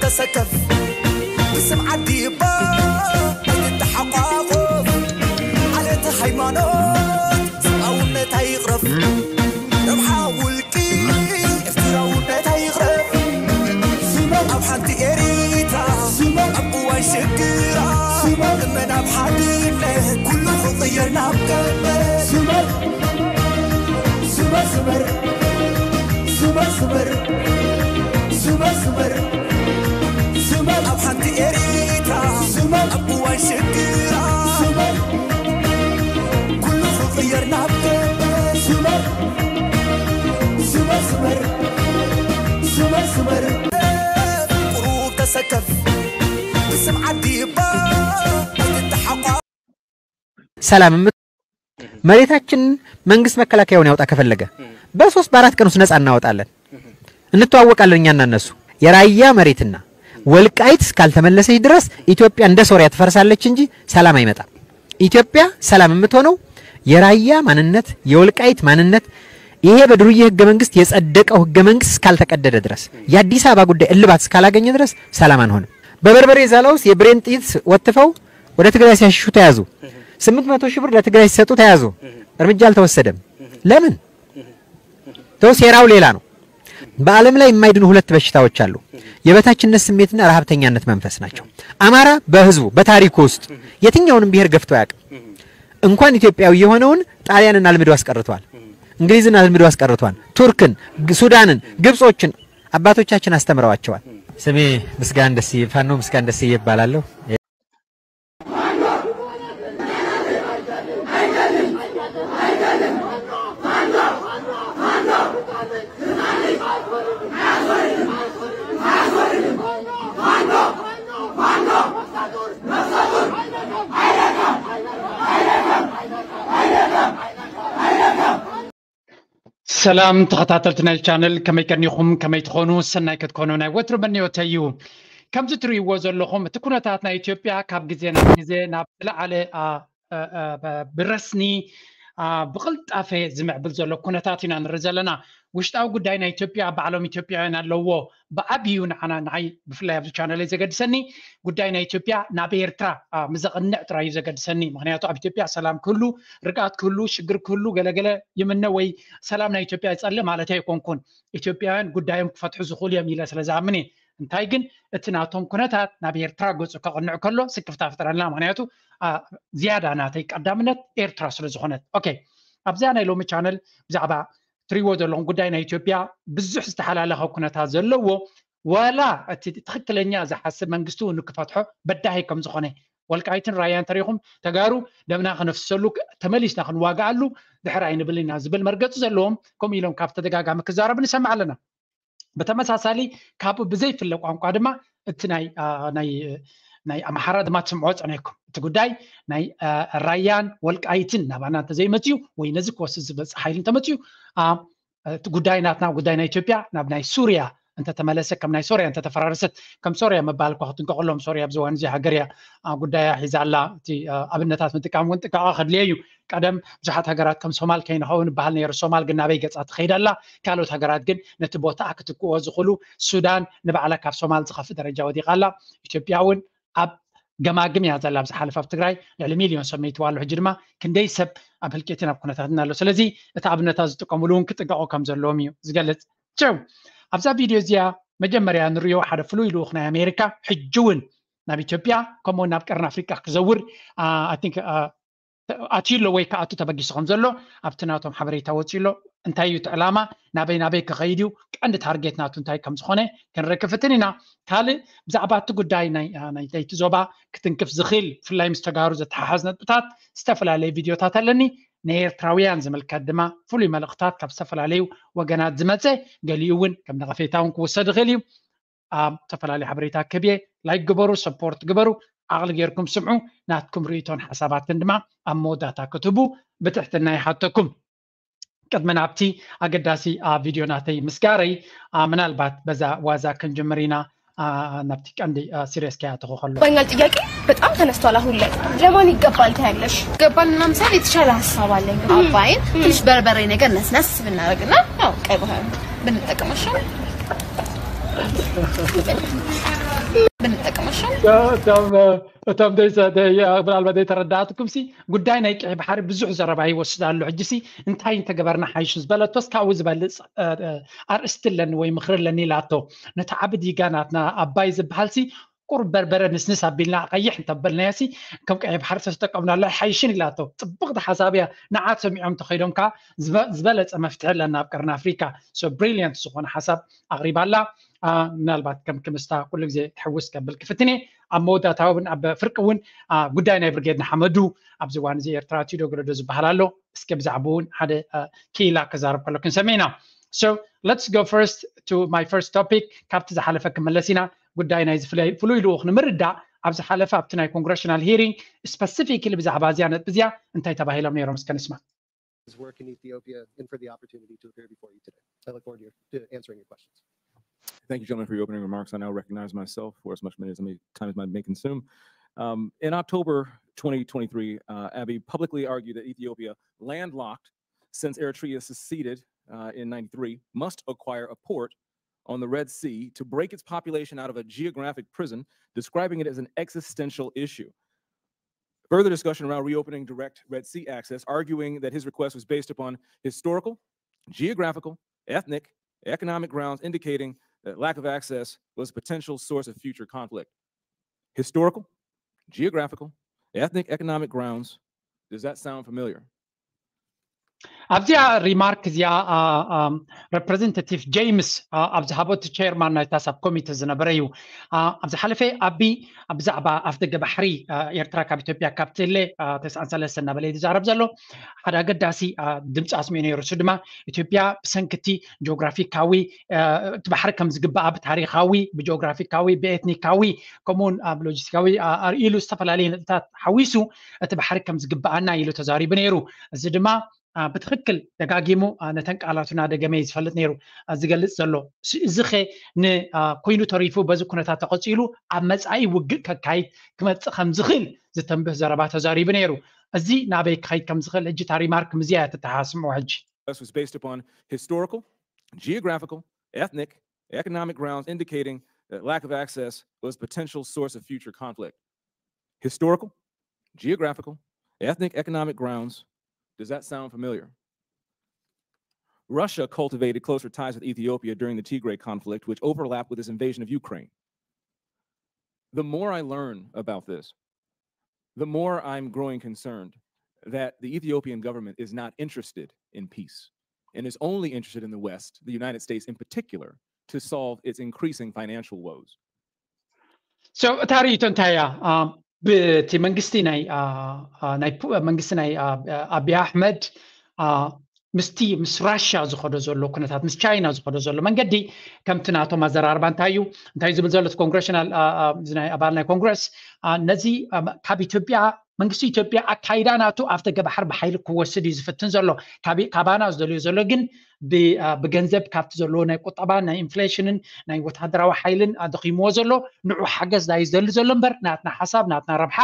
ተሰከፍ ብስም ዓዲ እባ ኣይትተሓቋቆፍ። ዓሌት ሃይማኖት ሰብኣውነት ኣይቕረፍ። ረብሓ ውልቂ ኤርትራውነት ኣይቕረፍ። ኣብ ሓንቲ ኤሪትራ ኣብ እዋን ሽግራ እመን ኣብ ሓድነት ኩሉ ክቕየር ናብ ቀደም። ስመር ስመር ስመር ስመር ስመር ስመር ስመር ኣብ ሓንቲ ኤሪትራ ስመር ኣብ እዋን ሽግራ ስመር ኩሉ ክቕየር ናብ ቀደም። ስመር ስመር ስመር ስመር ስመር ቁሩብ ተሰከፍ ብስም ዓዲ እባ ኣይትተሓቋ ሰላም የምት- መሬታችን መንግስት መከላከያውን ያውጣ ከፈለገ በሶስት በአራት ቀን ውስጥ ነፃ እናወጣለን። እንተዋወቃለን እኛና እነሱ። የራያ መሬትና ወልቃይት እስካልተመለሰች ድረስ ኢትዮጵያ እንደ ሶሪያ ትፈርሳለች እንጂ ሰላም አይመጣም። ኢትዮጵያ ሰላም የምትሆነው የራያ ማንነት፣ የወልቃይት ማንነት፣ ይሄ በድሩዬ ህገ መንግስት የጸደቀው ህገ መንግስት እስካልተቀደደ ድረስ፣ የአዲስ አበባ ጉዳይ እልባት እስካላገኘ ድረስ ሰላም አንሆንም። በበርበሬ ዛላ ውስጥ የብሬን ጥይት ወትፈው ወደ ትግራይ ሲያሽሹ ተያዙ። ስምንት መቶ ሺህ ብር ለትግራይ ሲሰጡ ተያዙ። እርምጃ አልተወሰደም። ለምን? ተው፣ ሴራው ሌላ ነው። በዓለም ላይ የማይድኑ ሁለት በሽታዎች አሉ። የበታችነት ስሜትና ረሀብተኛነት መንፈስ ናቸው። አማራ በህዝቡ በታሪኩ ውስጥ የትኛውንም ብሔር ገፍቶ አያውቅም። እንኳን ኢትዮጵያዊ የሆነውን ጣሊያንን አልምዶ አስቀርቷል። እንግሊዝን አልምዶ አስቀርቷል። ቱርክን፣ ግ- ሱዳንን፣ ግብጾችን አባቶቻችን አስተምረዋቸዋል። ስሜ ምስጋን ደስዬ፣ ፋኖ ምስጋን ደስዬ ይባላለሁ። ሰላም ተኸታተልቲ ናይ ቻነል፣ ከመይ ቀኒኹም? ከመይ ትኾኑ? ሰናይ ክትኮኑ ናይ ወትሩ መኒዮተይ እዩ። ከምዚ ትርእይዎ ዘለኹም እቲ ኩነታት ናይ ኢትዮጵያ ካብ ግዜ ናብ ግዜ ናብ ዝለዓለ አ፣ አ፣ አ፣ ብ- ብረስኒ አ፣ ብቕልጣፈ ዝምዕብል ዘሎ ኩነታት ኢና ንርኢ ዘለና። ውሽጣዊ ጉዳይ ናይ ኢትዮጵያ ባዕሎም ኢትዮጵያውያን ኣለዎ። ብዓብዩ ንዓና ንዓይ ብፍላይ ኣብዚ ቻነለይ ዘገድሰኒ ጉዳይ ናይ ኢትዮጵያ ናብ ኤርትራ አ፣ ምዘቕንዕ ጥራይ እዩ ዘገድሰኒ። ምክንያቱ ኣብ ኢትዮጵያ ሰላም ክህሉ፣ ርግኣት ክህሉ፣ ሽግር ክህሉ ገለገለ ይምነ ወይ ሰላም ናይ ኢትዮጵያ ይጸልእ ማለት ኣይኮንኩን። ኢትዮጵያውያን ጉዳዮም ክፈትሑ ዝኽእሉ እዮም ኢለ ስለ ዝኣምን እየ። እንታይ ግን እቲ ናቶም ኩነታት ናብ ኤርትራ ገጹ ከቕንዕ ከሎ ስክፍታ ፍጥረልና። ምክንያቱ አ፣ ዝያዳ ናተይ ቀዳምነት ኤርትራ ስለ ዝኾነት። ኦኬ፣ ኣብዛ ናይ ሎሚ ቻነል ብዛዕባ ትሪእዎ ዘለኹም ጉዳይ ናይ ኢትዮጵያ ብዙሕ ዝተሓላለኸ ኩነታት ዘለዎ፣ ዋላ እቲ ትኽክለኛ ዝሓስብ መንግስቲ እውን ክፈትሖ በዳሂ ከም ዝኾነ፣ ወልቃይትን ራያን ተሪኹም ተጋሩ ደምና ክነፍሰሉ፣ ተመሊስና ክንዋግኣሉ ድሕር ኣይንብል ኢና ዝብል መርገፂ ዘለዎም፣ ከምኡ ኢሎም ካብ ተደጋጋሚ ክዛረቡ ንሰምዕ ኣለና። ብተመሳሳሊ ካብኡ ብዘይፍለ ቋንቋ ድማ እቲ ናይ አ፣ ናይ ናይ ኣምሓራ ድማ ትስምዖ ጸኒሕኩም። እቲ ጉዳይ ናይ አ፣ ራያን ወልቃይትን ናባና እንተዘይመጽዩ ወይ ነዚ ክወስድ ዝመጽእ ሓይሊ እንተመጽዩ አ፣ እቲ ጉዳይ ናትና ጉዳይ ናይ ኢትዮጵያ ናብ ናይ ሱርያ እንተተመለሰ፣ ከም ናይ ሶርያ እንተተፈራረሰት፣ ከም ሶርያ ምባል እኳ ክጥንቀቐሎም፣ ሶርያ ኣብዚ እዋን እዚ ሃገር እያ አ፣ ጉዳያ ሒዛ ኣላ። እቲ አ፣ ኣብነታት ምጥቃም እውን ጥንቃቐ ከድልዮ እዩ። ቀደም ብዙሓት ሃገራት ከም ሶማል ከይንኸውን ይበሃል ነይሩ። ሶማል ግን ናበይ ገጻ ትኸይድ ኣላ? ካልኦት ሃገራት ግን ነቲ ቦታኣ ክትክእዎ ዝኽእሉ፣ ሱዳን ንባዕላ ካብ ሶማል ዝኸፍእ ደረጃ ወዲቓ ኣላ። ኢትዮጵያ እውን ኣብ ገማግም እያ ዘላ። ኣብ ዝሓለፈ ኣብ ትግራይ ልዕሊ ሚልዮን ሰብ መይትዋ ኣሎ። ሕጂ ድማ ክንደይ ሰብ ኣብ ህልቂትን ኣብ ኩነታትን ኣሎ። ስለዚ እቲ ኣብነታት ዝጥቀምሉ እውን ክጥንቀቑ ከም ዘለዎም እዩ ዝገልጽ። ቸው ኣብዛ ቪድዮ እዚኣ መጀመርያ ንሪኦ ሓደ ፍሉይ ልኡኽ ናይ ኣሜሪካ ሕጂ እውን ናብ ኢትዮጵያ ከምኡ እውን ናብ ቀርኒ ኣፍሪቃ ክዘውር I think ኣትዩ ኣሎ ወይ ክኣቱ ተበጊሱ ከም ዘሎ ኣብቲ ናቶም ሓበሬታ ወፂኡ ኣሎ። እንታይ እዩ እቲ ዕላማ? ናበይ ናበይ ክኸይድ እዩ? ቀንዲ ታርጌት ናቱ እንታይ ከም ዝኾነ ክንርኢ ክፍትን ኢና። ካልእ ብዛዕባ እቲ ጉዳይ ናይ ናይቲ ዞባ ክትንክፍ ዝኽእል ብፍላይ ምስ ተጋሩ ዘተሓሓዝ ነጥብታት ዝተፈላለየ ቪድዮታት ኣለኒ። ንኤርትራውያን ዝምልከት ድማ ፍሉይ መልእኽታት ካብ ዝተፈላለዩ ወገናት ዝመፀ፣ ገሊኡ እውን ከም ነቐፌታ እውን ክውሰድ ይኽእል እዩ። ኣብ ዝተፈላለዩ ሓበሬታ ክህብ እየ። ላይክ ግበሩ፣ ሰፖርት ግበሩ፣ ዓቕሊ ጌርኩም ስምዑ። ናትኩም ርእይቶን ሓሳባትን ድማ ኣብ መወዳእታ ክትህቡ ብትሕትና ይሓተኩም። ቅድሚ ናብቲ ኣገዳሲ ቪድዮ ናተይ ምስጋረይ ምናልባት በዛ ዋዛ ክንጅምር ኢና። ናብቲ ቀንዲ ሲሪየስ ከይኣተኹ ከሎ ይገባኛል ጥያቄ በጣም ተነስቷል። አሁን ላይ ለማን ይገባል ታያለሽ? ይገባል ምናምን ሳይሆን የተሻለ ሀሳብ አለኝ። አባይን ትንሽ በርበሬ ነገር ነስነስ ብናደርግና ያው ቀይ ባህር ብንጠቀም ይሻላል። ብንጠቀም እሺ። እቶም እቶም ምናልባት ዘይተረዳእትኩም ሲ ጉዳይ ናይ ቀይ ባሕሪ ብዙሕ ዘረባ ይወስድ ኣሎ። ሕጂ ሲ እንታይ እንተገበርና ሓይሹ ዝበለቶስ ካብኡ ዝበልፅ ኣርእስቲ ኣለኒ ወይ ምኽሪ ኣለኒ ኢላቶ። ነቲ ዓቢ ዲጋ ናትና ኣባይ ዝበሃል ሲ ቁሩብ በርበረ ንስንስ ኣቢልና ቀይሕ እንተበልናዮ ሲ ከም ቀይ ባሕሪ ተዝጠቀምናሉ ኣይሓይሽን ኢላቶ። ፅብቕቲ ሓሳብ እያ። ንዓ ሰሚዖም እንተኸይዶም ከዓ ዝበለፀ መፍትሒ ኣለና ኣብ ቀርኒ ኣፍሪካ። ብሪሊየንት ዝኾነ ሓሳብ ኣቕሪባላ። ምናልባት ከም ክምስታ ኩሉ ግዜ ክሕውስ ከብል ክፍትን እየ። ኣብ መወዳእታ እውን ኣብ ፍርቂ እውን ጉዳይ ናይ ብርጌድ ንሓመዱ ኣብዚ እዋን እዚ ኤርትራ ቲዶ ገለዶ ዝበሃል ኣሎ። እስከ ብዛዕባ እውን ሓደ ክኢላ ክዛረብ ከሎ ክንሰምዕ ኢና። So let's go first to my first topic። ካብቲ ዝሓለፈ ክመለስ ኢና። ጉዳይ ናይ ፍሉይ ልኡኽ ንምርዳእ ኣብ ዝሓለፈ ኣብቲ ናይ congressional hearing specifically ብዛዕባ እዚያ ነጥቢ እዚያ እንታይ ተባሂሎም ነይሮም እስከ ንስማ። His work in Ethiopia and for the opportunity to appear before you today. I look forward to, your, to answering your questions. Thank you, gentlemen, for your opening remarks. I now recognize myself for as much time as I may, time as I may consume. Um, in October twenty twenty-three, uh, Abiy publicly argued that Ethiopia, landlocked since Eritrea seceded uh, in ninety-three, must acquire a port on the Red Sea to break its population out of a geographic prison, describing it as an existential issue. Further discussion around reopening direct Red Sea access, arguing that his request was based upon historical, geographical, ethnic, economic grounds, indicating that lack of access was a potential source of future conflict. Historical, geographical, ethnic, economic grounds. Does that sound familiar? ኣብዚኣ ሪማርክ እዚኣ ሬፕሬዘንታቲቭ ጄምስ ኣብ ዝሃቦ እቲ ቸርማን ናይታ ሳብ ኮሚተ ዝነበረ እዩ። ኣብ ዝሓለፈ ኣቢ ብዛዕባ ኣፍደገ ባሕሪ ኤርትራ ካብ ኢትዮጵያ ካብ ትህለ ተስዓን ሰለስተ እናበለ እዩ ዝዛረብ ዘሎ። ሓደ ኣገዳሲ ድምፂ ኣስሚዑ ነይሩ። እሱ ድማ ኢትዮጵያ ብሰንክቲ ጂኦግራፊካዊ እቲ ባሕሪ ከም ዝግባኣ ብታሪካዊ ብጂኦግራፊካዊ ብኤትኒካዊ ከምኡውን ኣብ ሎጂስቲካዊ ኢሉ ዝተፈላለዩ ነጥብታት ሓዊሱ እቲ ባሕሪ ከም ዝግባኣና ኢሉ ተዛሪቡ ነይሩ። እዚ ድማ ብትክክል ደጋጊሙ ነተን ቃላቱ እናደገመ እዩ ዝፈልጥ ነይሩ ዝገልፅ ዘሎ። እዚ ኸ ንኮይኑ ተሪፉ በዚ ኩነታት ተቐፂሉ ኣብ መፃኢ ውግእ ከካይድ ክመፅእ ከም ዝኽእል ዝተንብህ ዘረባ ተዛሪቡ ነይሩ። እዚ ናበይ ክኸይድ ከም ዝኽእል ሕጂ እታ ሪማርክ ምዚያ እያ ትተሓስምዑ ሕጂ። This was based upon historical, geographical, ethnic, economic grounds indicating that lack of access was a potential source of future conflict. Historical, geographical, ethnic, economic grounds. Does that sound familiar? Russia cultivated closer ties with Ethiopia during the Tigray conflict, which overlapped with its invasion of Ukraine. The more I learn about this, the more I'm growing concerned that the Ethiopian government is not interested in peace and is only interested in the West, the United States in particular, to solve its increasing financial woes. So እታ ርእይቶ እንታይ እያ? ብቲ መንግስቲ ናይ ናይ መንግስቲ ናይ ኣብይ ኣሕመድ ምስቲ ምስ ራሽያ ዝኸዶ ዘሎ ኩነታት ምስ ቻይና ዝኸዶ ዘሎ መንገዲ ከምቲ ናቶም ኣዘራርባ እንታይ እዩ እንታይ ዝብል ዘሎ ኮንግረሽናል ናይ ኣባል ናይ ኮንግረስ ነዚ ካብ ኢትዮጵያ መንግስቲ ኢትዮጵያ ኣካይዳ ናቱ ኣፍደገ ባሕሪ ብሓይሊ ክወስድ እዩ ዝፍትን ዘሎ። ካባና ዝደልዮ ዘሎ ግን ብገንዘብ ካብቲ ዘለዎ ናይ ቁጠባ ናይ ኢንፍሌሽንን ናይ ወታደራዊ ሓይልን ኣደኺምዎ ዘሎ ንዑ ሓገዝ ዳዩ ዝደሊ ዘሎ እምበር ናትና ሓሳብ ናትና ረብሓ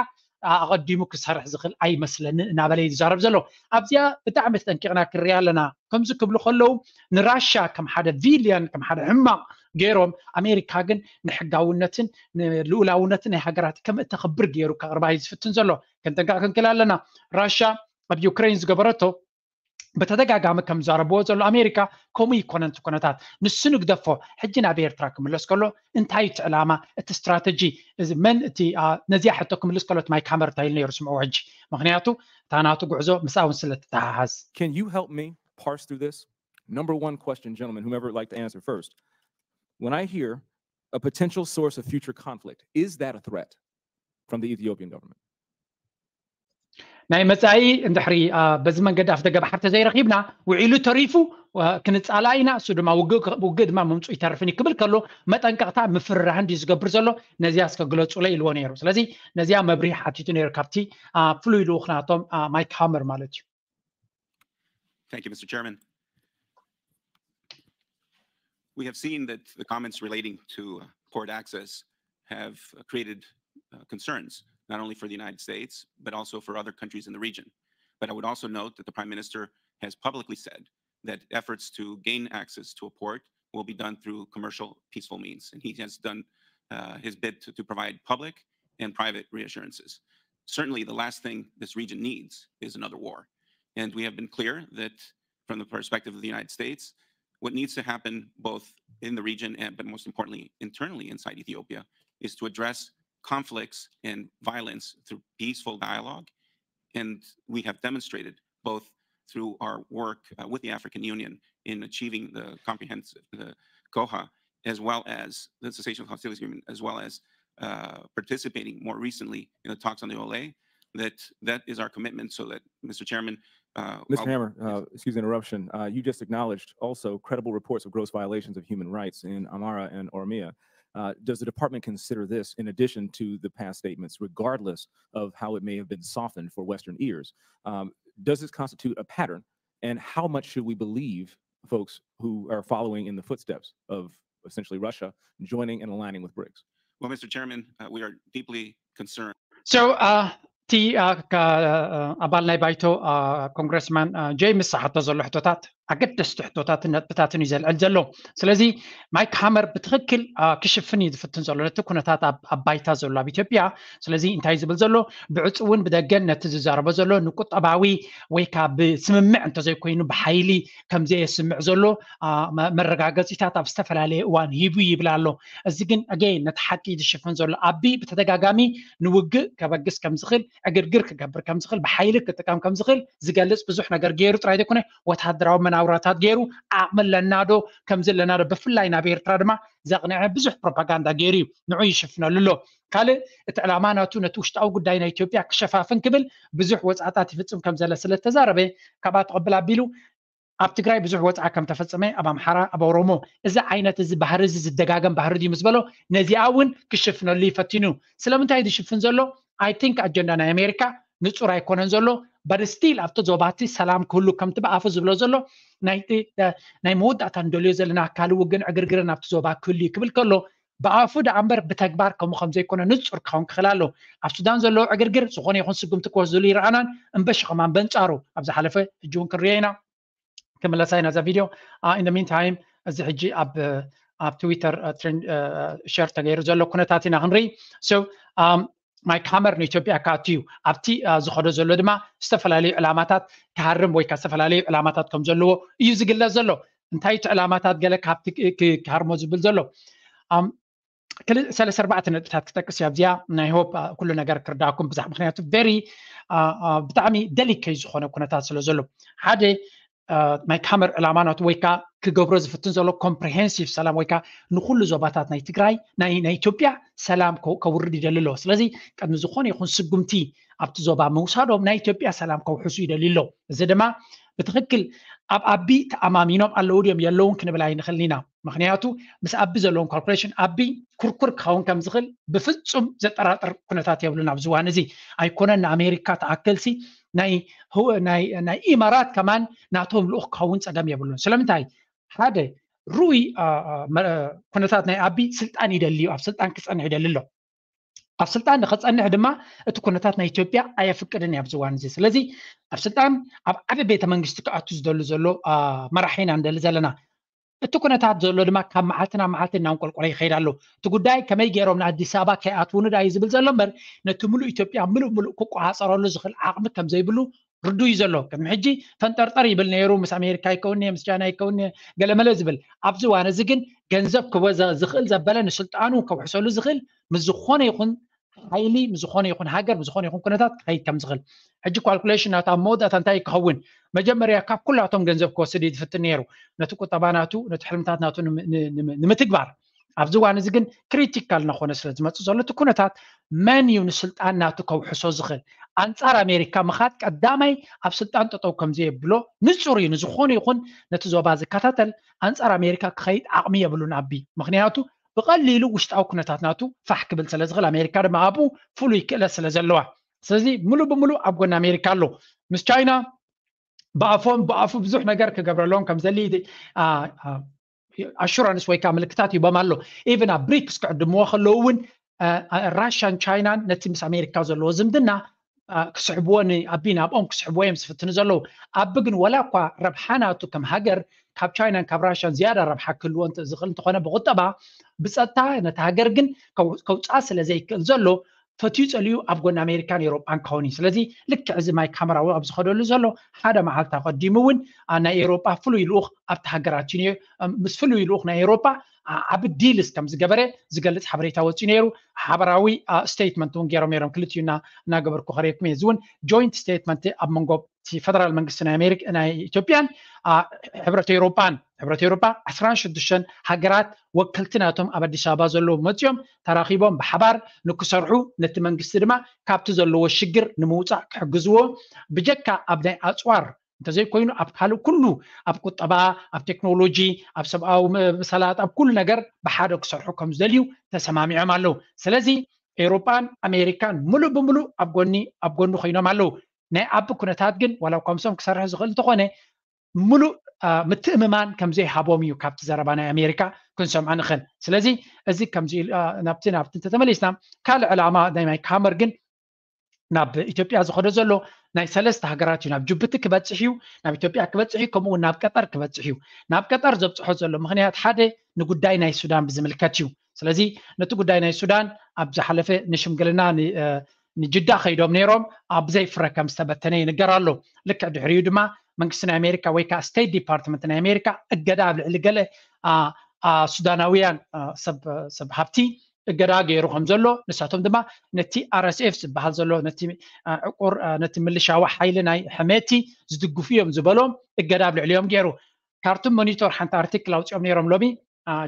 ኣቐዲሙ ክሰርሕ ዝኽእል ኣይመስለንን እናበለ እዩ ዝዛረብ ዘሎ። ኣብዚኣ ብጣዕሚ ተጠንቂቕና ክርያ ኣለና። ከምዚ ክብሉ ከለዉ ንራሻ ከም ሓደ ቪልያን ከም ሓደ ሕማቕ ገይሮም ኣሜሪካ ግን ንሕጋውነትን ንልኡላውነትን ናይ ሃገራት ከም እተኽብር ገይሩ ከቕርባ እዩ ዝፍትን ዘሎ። ክንጥንቀቕ ክንክል ኣለና። ራሻ ኣብ ዩክሬን ዝገበረቶ ብተደጋጋሚ ከም ዝዛረብዎ ዘሎ ኣሜሪካ ከምኡ ይኮነን እቲ ኩነታት ንሱ ንግደፎ ሕጂ ናብ ኤርትራ ክምለስ ከሎ እንታይ እቲ ዕላማ እቲ ስትራተጂ እዚ መን እቲ ነዚኣ ሕቶ ክምልስ ከሎ እቲ ማይክ ሃመር እንታይ ኢሉ ነይሩ ስምዕዎ ሕጂ ምክንያቱ እታ ናቱ ጉዕዞ ምስኣ እውን ስለ ትተሓሓዝ Can you help me parse through this? Number one question, gentlemen, whomever would like to answer first. When I hear a potential source of future conflict, is that a threat from the Ethiopian government? ናይ መፃኢ እንድሕሪ በዚ መንገዲ ኣፍደገ ባሕሪ ተዘይረኪብና ውዒሉ ተሪፉ ክንፃላ ኢና እሱ ድማ ውግእ ድማ ምምፁ ይተርፍን ክብል ከሎ መጠንቀቕታ ምፍርራህ እንዲ ዝገብር ዘሎ ነዚያ እስከ ግለፁለይ ኢልዎ ነይሩ ስለዚ ነዚያ መብሪህ ሓቲቱ ነይሩ ካብቲ ፍሉይ ልኡክ ናቶም ማይክ ሃመር ማለት እዩ Thank you, Mister Chairman. We have seen that the comments relating to port access have created concerns, not only for the United States, but also for other countries in the region. But I would also note that the Prime Minister has publicly said that efforts to gain access to a port will be done through commercial, peaceful means. And he has done uh, his bid to, to provide public and private reassurances. Certainly, the last thing this region needs is another war. And we have been clear that from the perspective of the United States, what needs to happen both in the region and, but most importantly, internally inside Ethiopia, is to address conflicts and violence through peaceful dialogue. And we have demonstrated both through our work uh, with the African Union in achieving the comprehensive, the COHA, as well as the Cessation of Hostilities Agreement, as well as uh, participating more recently in the talks on the O L A, that that is our commitment so that, Mister Chairman, uh, Mister Hammer, uh, excuse the interruption. Uh, you just acknowledged also credible reports of gross violations of human rights in Amhara and Oromia. Uh, does the department consider this in addition to the past statements, regardless of how it may have been softened for Western ears? Um, does this constitute a pattern? And how much should we believe folks who are following in the footsteps of essentially Russia joining and aligning with BRICS? Well, Mister Chairman, uh, we are deeply concerned. So, uh, እቲ ኣባል ናይ ባይቶ ኮንግረስማን ጀይምስ ዝሓቶ ዘሎ ሕቶታት ኣገደስቲ ሕቶታትን ነጥብታትን እዩ ዘልዕል ዘሎ። ስለዚ ማይክ ሃመር ብትኽክል ክሽፍን እዩ ዝፍትን ዘሎ ነቲ ኩነታት ኣብ ባይታ ዘሎ ኣብ ኢትዮጵያ። ስለዚ እንታይ ዝብል ዘሎ ብዕፁ እውን ብደገን ነቲ ዝዛረቦ ዘሎ ንቁጠባዊ ወይ ከዓ ብስምምዕ እንተዘይኮይኑ ብሓይሊ ከምዘየስምዕ ዘሎ መረጋገፂታት ኣብ ዝተፈላለየ እዋን ሂቡ ይብል ኣሎ። እዚ ግን ኣገይን ነቲ ሓቂ ዝሽፍን ዘሎ። ኣቢ ብተደጋጋሚ ንውግእ ከበግስ ከምዝኽእል፣ ዕግርግር ክገብር ከምዝኽእል፣ ብሓይሊ ክጥቀም ከምዝኽእል ዝገልፅ ብዙሕ ነገር ገይሩ ጥራይ ዘይኮነ ወታደራዊ መናውራታት ገይሩ ዓቕሚ ኣለና ዶ ከምዚ ኣለና ዶ ብፍላይ ናብ ኤርትራ ድማ ዘቕንዐ ብዙሕ ፕሮፓጋንዳ ገይሩ እዩ። ንዑ ይሽፍነሉ ኣሎ። ካልእ እቲ ዕላማ ናቱ ነቲ ውሽጣዊ ጉዳይ ናይ ኢትዮጵያ ክሸፋፍን ክብል ብዙሕ ወፃእታት ይፍፅም ከምዘለ ስለተዛረበ ካብኣ ተቐብል ኣቢሉ ኣብ ትግራይ ብዙሕ ወፅዓ ከም ተፈፀመ ኣብ ኣምሓራ ኣብ ኦሮሞ እዚ ዓይነት እዚ ባህሪ እዚ ዝደጋገም ባህሪ ድዩ ምስ በሎ ነዚኣ እውን ክሽፍነሉ ይፈትኑ። ስለምንታይ ዝሽፍን ዘሎ? I think ኣጀንዳ ናይ ኣሜሪካ ንፁር ኣይኮነን ዘሎ። But still ኣብቲ ዞባቲ ሰላም ክህሉ ከምቲ ብኣፉ ዝብሎ ዘሎ ናይ መወዳእታ ንደልዮ ዘለና ኣካል ውግን ዕግርግርን ኣብቲ ዞባ ክህሉ እዩ ክብል ከሎ ብኣፉ ደኣ እምበር ብተግባር ከምኡ ከም ዘይኮነ ንፁር ክኸውን ክኽእል ኣሎ። ኣብ ሱዳን ዘለዎ ዕግርግር ዝኾነ ይኹን ስጉምቲ ክወስድሉ ይረኣናን እምበሺ ከማን በንጻሩ ኣብ ዝሓለፈ ሕጂ እውን ክንሪኦ ኢና። ክምለሳ ኢና እዛ ቪድዮ። In the meantime እዚ ሕጂ ኣብ ኣብ ትዊተር ሸር ተገይሩ ዘሎ ኩነታት ኢና ክንርኢ። So ማይክ ሃመር ንኢትዮጵያ ክኣቱ እዩ ኣብቲ ዝኸዶ ዘሎ ድማ ዝተፈላለዩ ዕላማታት ክሃርም ወይ ከዓ ዝተፈላለዩ ዕላማታት ከም ዘለዎ እዩ ዝግለጽ ዘሎ። እንታይ እቲ ዕላማታት ገለ ካብቲ ክሃርሞ ዝብል ዘሎ ሰለስተ ኣርባዕተ ነጥብታት ክጠቅስ እያ ኣብዚኣ ናይ ሆፕ ኩሉ ነገር ክርዳእኩም ብዛዕ ምክንያቱ ቨሪ ብጣዕሚ ደሊከይ ዝኾነ ኩነታት ስለ ዘሎ ሓደ ማይክ ሃመር ዕላማ ናቱ ወይ ከዓ ክገብሮ ዝፍትን ዘሎ ኮምፕሪሄንሲቭ ሰላም ወይ ከዓ ንኩሉ ዞባታት ናይ ትግራይ ናይ ኢትዮጵያ ሰላም ከውርድ ይደሊ ኣሎ። ስለዚ ቅድሚ ዝኾነ ይኹን ስጉምቲ ኣብቲ ዞባ ምውሳዶም ናይ ኢትዮጵያ ሰላም ከውሕሱ ይደልዩ ኣሎ። እዚ ድማ ብትኽክል ኣብ ኣቢ ተኣማሚኖም ኣለዉ ድዮም የለውን ክንብል ኣይንኽእልን ኢና። ምክንያቱ ምስ ኣቢ ዘለዎም ካልኩሌሽን ኣቢ ኩርኩር ክኸውን ከም ዝኽእል ብፍጹም ዘጠራጥር ኩነታት የብሉን። ኣብዚ እዋን እዚ ኣይኮነን ንኣሜሪካ ተኣክልሲ ናይ ኢማራት ከማን ናቶም ልኡኽ ክኸውን ጸገም የብሉን። ስለምንታይ ሓደ ሩኡይ ኩነታት ናይ ኣቢ ስልጣን ይደሊ እዩ። ኣብ ስልጣን ክጸንሕ ይደሊ ኣሎ። ኣብ ስልጣን ንክፀንሕ ድማ እቲ ኩነታት ናይ ኢትዮጵያ ኣየፍቅድን እዩ ኣብዚ እዋን እዚ። ስለዚ ኣብ ስልጣን ኣብ ዓቢ ቤተ መንግስቲ ክኣቱ ዝደሉ ዘሎ መራሒ ኢና ንደሊ ዘለና። እቲ ኩነታት ዘሎ ድማ ካብ መዓልቲ ናብ መዓልቲ እናንቆልቆለ ይኸይድ ኣሎ። እቲ ጉዳይ ከመይ ገይሮም ንኣዲስ ኣበባ ከይኣትዉ ንዳ እዩ ዝብል ዘሎ እምበር ነቲ ሙሉእ ኢትዮጵያ ሙሉእ ሙሉእ ክቆፃፀረሉ ዝኽእል ዓቕሚ ከም ዘይብሉ ርዱእ እዩ ዘሎ። ቅድሚ ሕጂ ፈንጠርጠር ይብል ነይሩ፣ ምስ ኣሜሪካ ይከውን ምስ ቻይና ይከውን ገለመለ ዝብል። ኣብዚ እዋን እዚ ግን ገንዘብ ክበ ዝኽእል ዘበለ ንስልጣኑ ከውሕሰሉ ዝኽእል ምስ ዝኾነ ይኹን ሓይሊ ምስ ዝኾነ ይኹን ሃገር ምስ ዝኾነ ይኹን ኩነታት ክኸይድ ከም ዝኽእል ሕጂ ኳልኩሌሽን ናቱ ኣብ መወዳእታ እንታይ ክኸውን መጀመርያ ካብ ኩላቶም ገንዘብ ክወስድ እዩ ዝፍትን ነይሩ ነቲ ቁጠባ ናቱ ነቲ ሕልምታት ናቱ ንምትግባር። ኣብዚ እዋን እዚ ግን ክሪቲካል እናኾነ ስለ ዝመፅእ ዘሎ እቲ ኩነታት መን እዩ ንስልጣን ናቱ ከውሕሶ ዝኽእል? ኣንፃር ኣሜሪካ ምኻድ ቀዳማይ ኣብ ስልጣን ጠጠው ከም ዘየብሎ ንፁር እዩ። ንዝኾነ ይኹን ነቲ ዞባ ዝከታተል ኣንፃር ኣሜሪካ ክኸይድ ዓቕሚ የብሉን ኣቢ። ምክንያቱ ብቐሊሉ ውሽጣዊ ኩነታት ናቱ ፋሕ ክብል ስለ ዝኽእል ኣሜሪካ ድማ ኣብኡ ፍሉይ ክእለት ስለ ዘለዋ ስለዚ ሙሉእ ብሙሉእ ኣብ ጎኒ ኣሜሪካ ኣሎ። ምስ ቻይና ብኣፎም ብኣፉ ብዙሕ ነገር ክገብረሎም ከም ዘሊ ኣሹራንስ ወይ ከዓ ምልክታት ሂቦም ኣሎ። ኢቨን ኣብ ብሪክስ ክዕድምዎ ከለዉ እውን ራሽያን ቻይናን ነቲ ምስ ኣሜሪካ ዘለዎ ዝምድና ክስሕብዎ ንኣቢ ናብኦም ክስሕብዎ እዮም ዝፍትኑ ዘለዉ። ኣቢ ግን ወላ እኳ ረብሓ ናቱ ከም ሃገር ካብ ቻይናን ካብ ራሽያን ዝያዳ ረብሓ ክህልዎ ዝኽእል እንተኾነ ብቁጠባ ብፀጥታ ነቲ ሃገር ግን ከውፃ ስለ ዘይክእል ዘሎ ፈትዩ ፀልዩ ኣብ ጎኒ ኣሜሪካን ኤሮጳን ክኸውን እዩ። ስለዚ ልክዕ እዚ ማይክ ሃመር ኣብ ዝኸደሉ ዘሎ ሓደ መዓልቲ ኣቐዲሙ እውን ናይ ኤሮጳ ፍሉይ ልኡኽ ኣብቲ ሃገራት እዩ ምስ ፍሉይ ልኡኽ ናይ ኤሮጳ ዓቢ ዲልስ ከም ዝገበረ ዝገልጽ ሓበሬታ ወፂኡ ነይሩ። ሓበራዊ ስቴትመንት እውን ገይሮም ነይሮም ክልቲኡ እናገበርኩ ከርእየኩም እየ። እዚ እውን ጆይንት ስቴትመንት ኣብ መንጎ ፈደራል መንግስቲ ናይ ኣሜሪካ ናይ ኢትዮጵያን ሕብረት ኤሮጳን ሕብረት ኤሮጳ ዓስራን ሽዱሽተን ሃገራት ወከልቲ ናቶም ኣብ ኣዲስ ኣበባ ዘለዉ መፅኦም ተራኺቦም ብሓባር ንክሰርሑ ነቲ መንግስቲ ድማ ካብቲ ዘለዎ ሽግር ንምውፃእ ክሕግዝዎ ብጀካ ኣብ ናይ ኣፅዋር እንተዘይኮይኑ ኣብ ካልእ ኩሉ ኣብ ቁጠባ ኣብ ቴክኖሎጂ ኣብ ሰብኣዊ መሰላት ኣብ ኩሉ ነገር ብሓደ ክሰርሑ ከም ዝደልዩ ተሰማሚዖም ኣለዉ። ስለዚ ኤውሮጳን ኣሜሪካን ምሉእ ብምሉእ ኣብ ጎኒ ኣብ ጎኒ ኮይኖም ኣለዉ። ናይ ኣቢ ኩነታት ግን ዋላ እኳ ምስኦም ክሰርሕ ዝኽእል እንተኾነ ምሉእ ምትእምማን ከም ዘይሃቦም እዩ ካብቲ ዘረባ ናይ ኣሜሪካ ክንሰምዖ ንኽእል። ስለዚ እዚ ከምዚ ናብቲ ናብቲ እንተተመሊስና ካልእ ዕላማ ናይ ማይክ ሃመር ግን ናብ ኢትዮጵያ ዝኸዶ ዘሎ ናይ ሰለስተ ሃገራት እዩ። ናብ ጅቡቲ ክበፅሕ እዩ፣ ናብ ኢትዮጵያ ክበፅሕ እዩ፣ ከምኡ እውን ናብ ቀጠር ክበፅሕ እዩ። ናብ ቀጠር ዘብፅሖ ዘሎ ምኽንያት ሓደ ንጉዳይ ናይ ሱዳን ብዝምልከት እዩ። ስለዚ ነቲ ጉዳይ ናይ ሱዳን ኣብ ዝሓለፈ ንሽምግልና ንጅዳ ከይዶም ነይሮም ኣብ ዘይፍረ ከም ዝተበተነ ይንገር ኣሎ። ልክዕ ድሕሪኡ ድማ መንግስቲ ናይ ኣሜሪካ ወይ ከዓ ስቴት ዲፓርትመንት ናይ ኣሜሪካ እገዳ ኣብ ልዕሊ ገለ ሱዳናውያን ሰብ ሃብቲ እገዳ ገይሩ ከም ዘሎ ንሳቶም ድማ ነቲ ኣር ኤስ ኤፍ ዝበሃል ዘሎ ነቲ ዕቁር ነቲ ምልሻዊ ሓይሊ ናይ ሕሜቲ ዝድግፉ እዮም ዝበሎም እገዳ ኣብ ልዕሊኦም ገይሩ። ካርቱም ሞኒቶር ሓንቲ ኣርቲክል ኣውፅኦም ነይሮም ሎሚ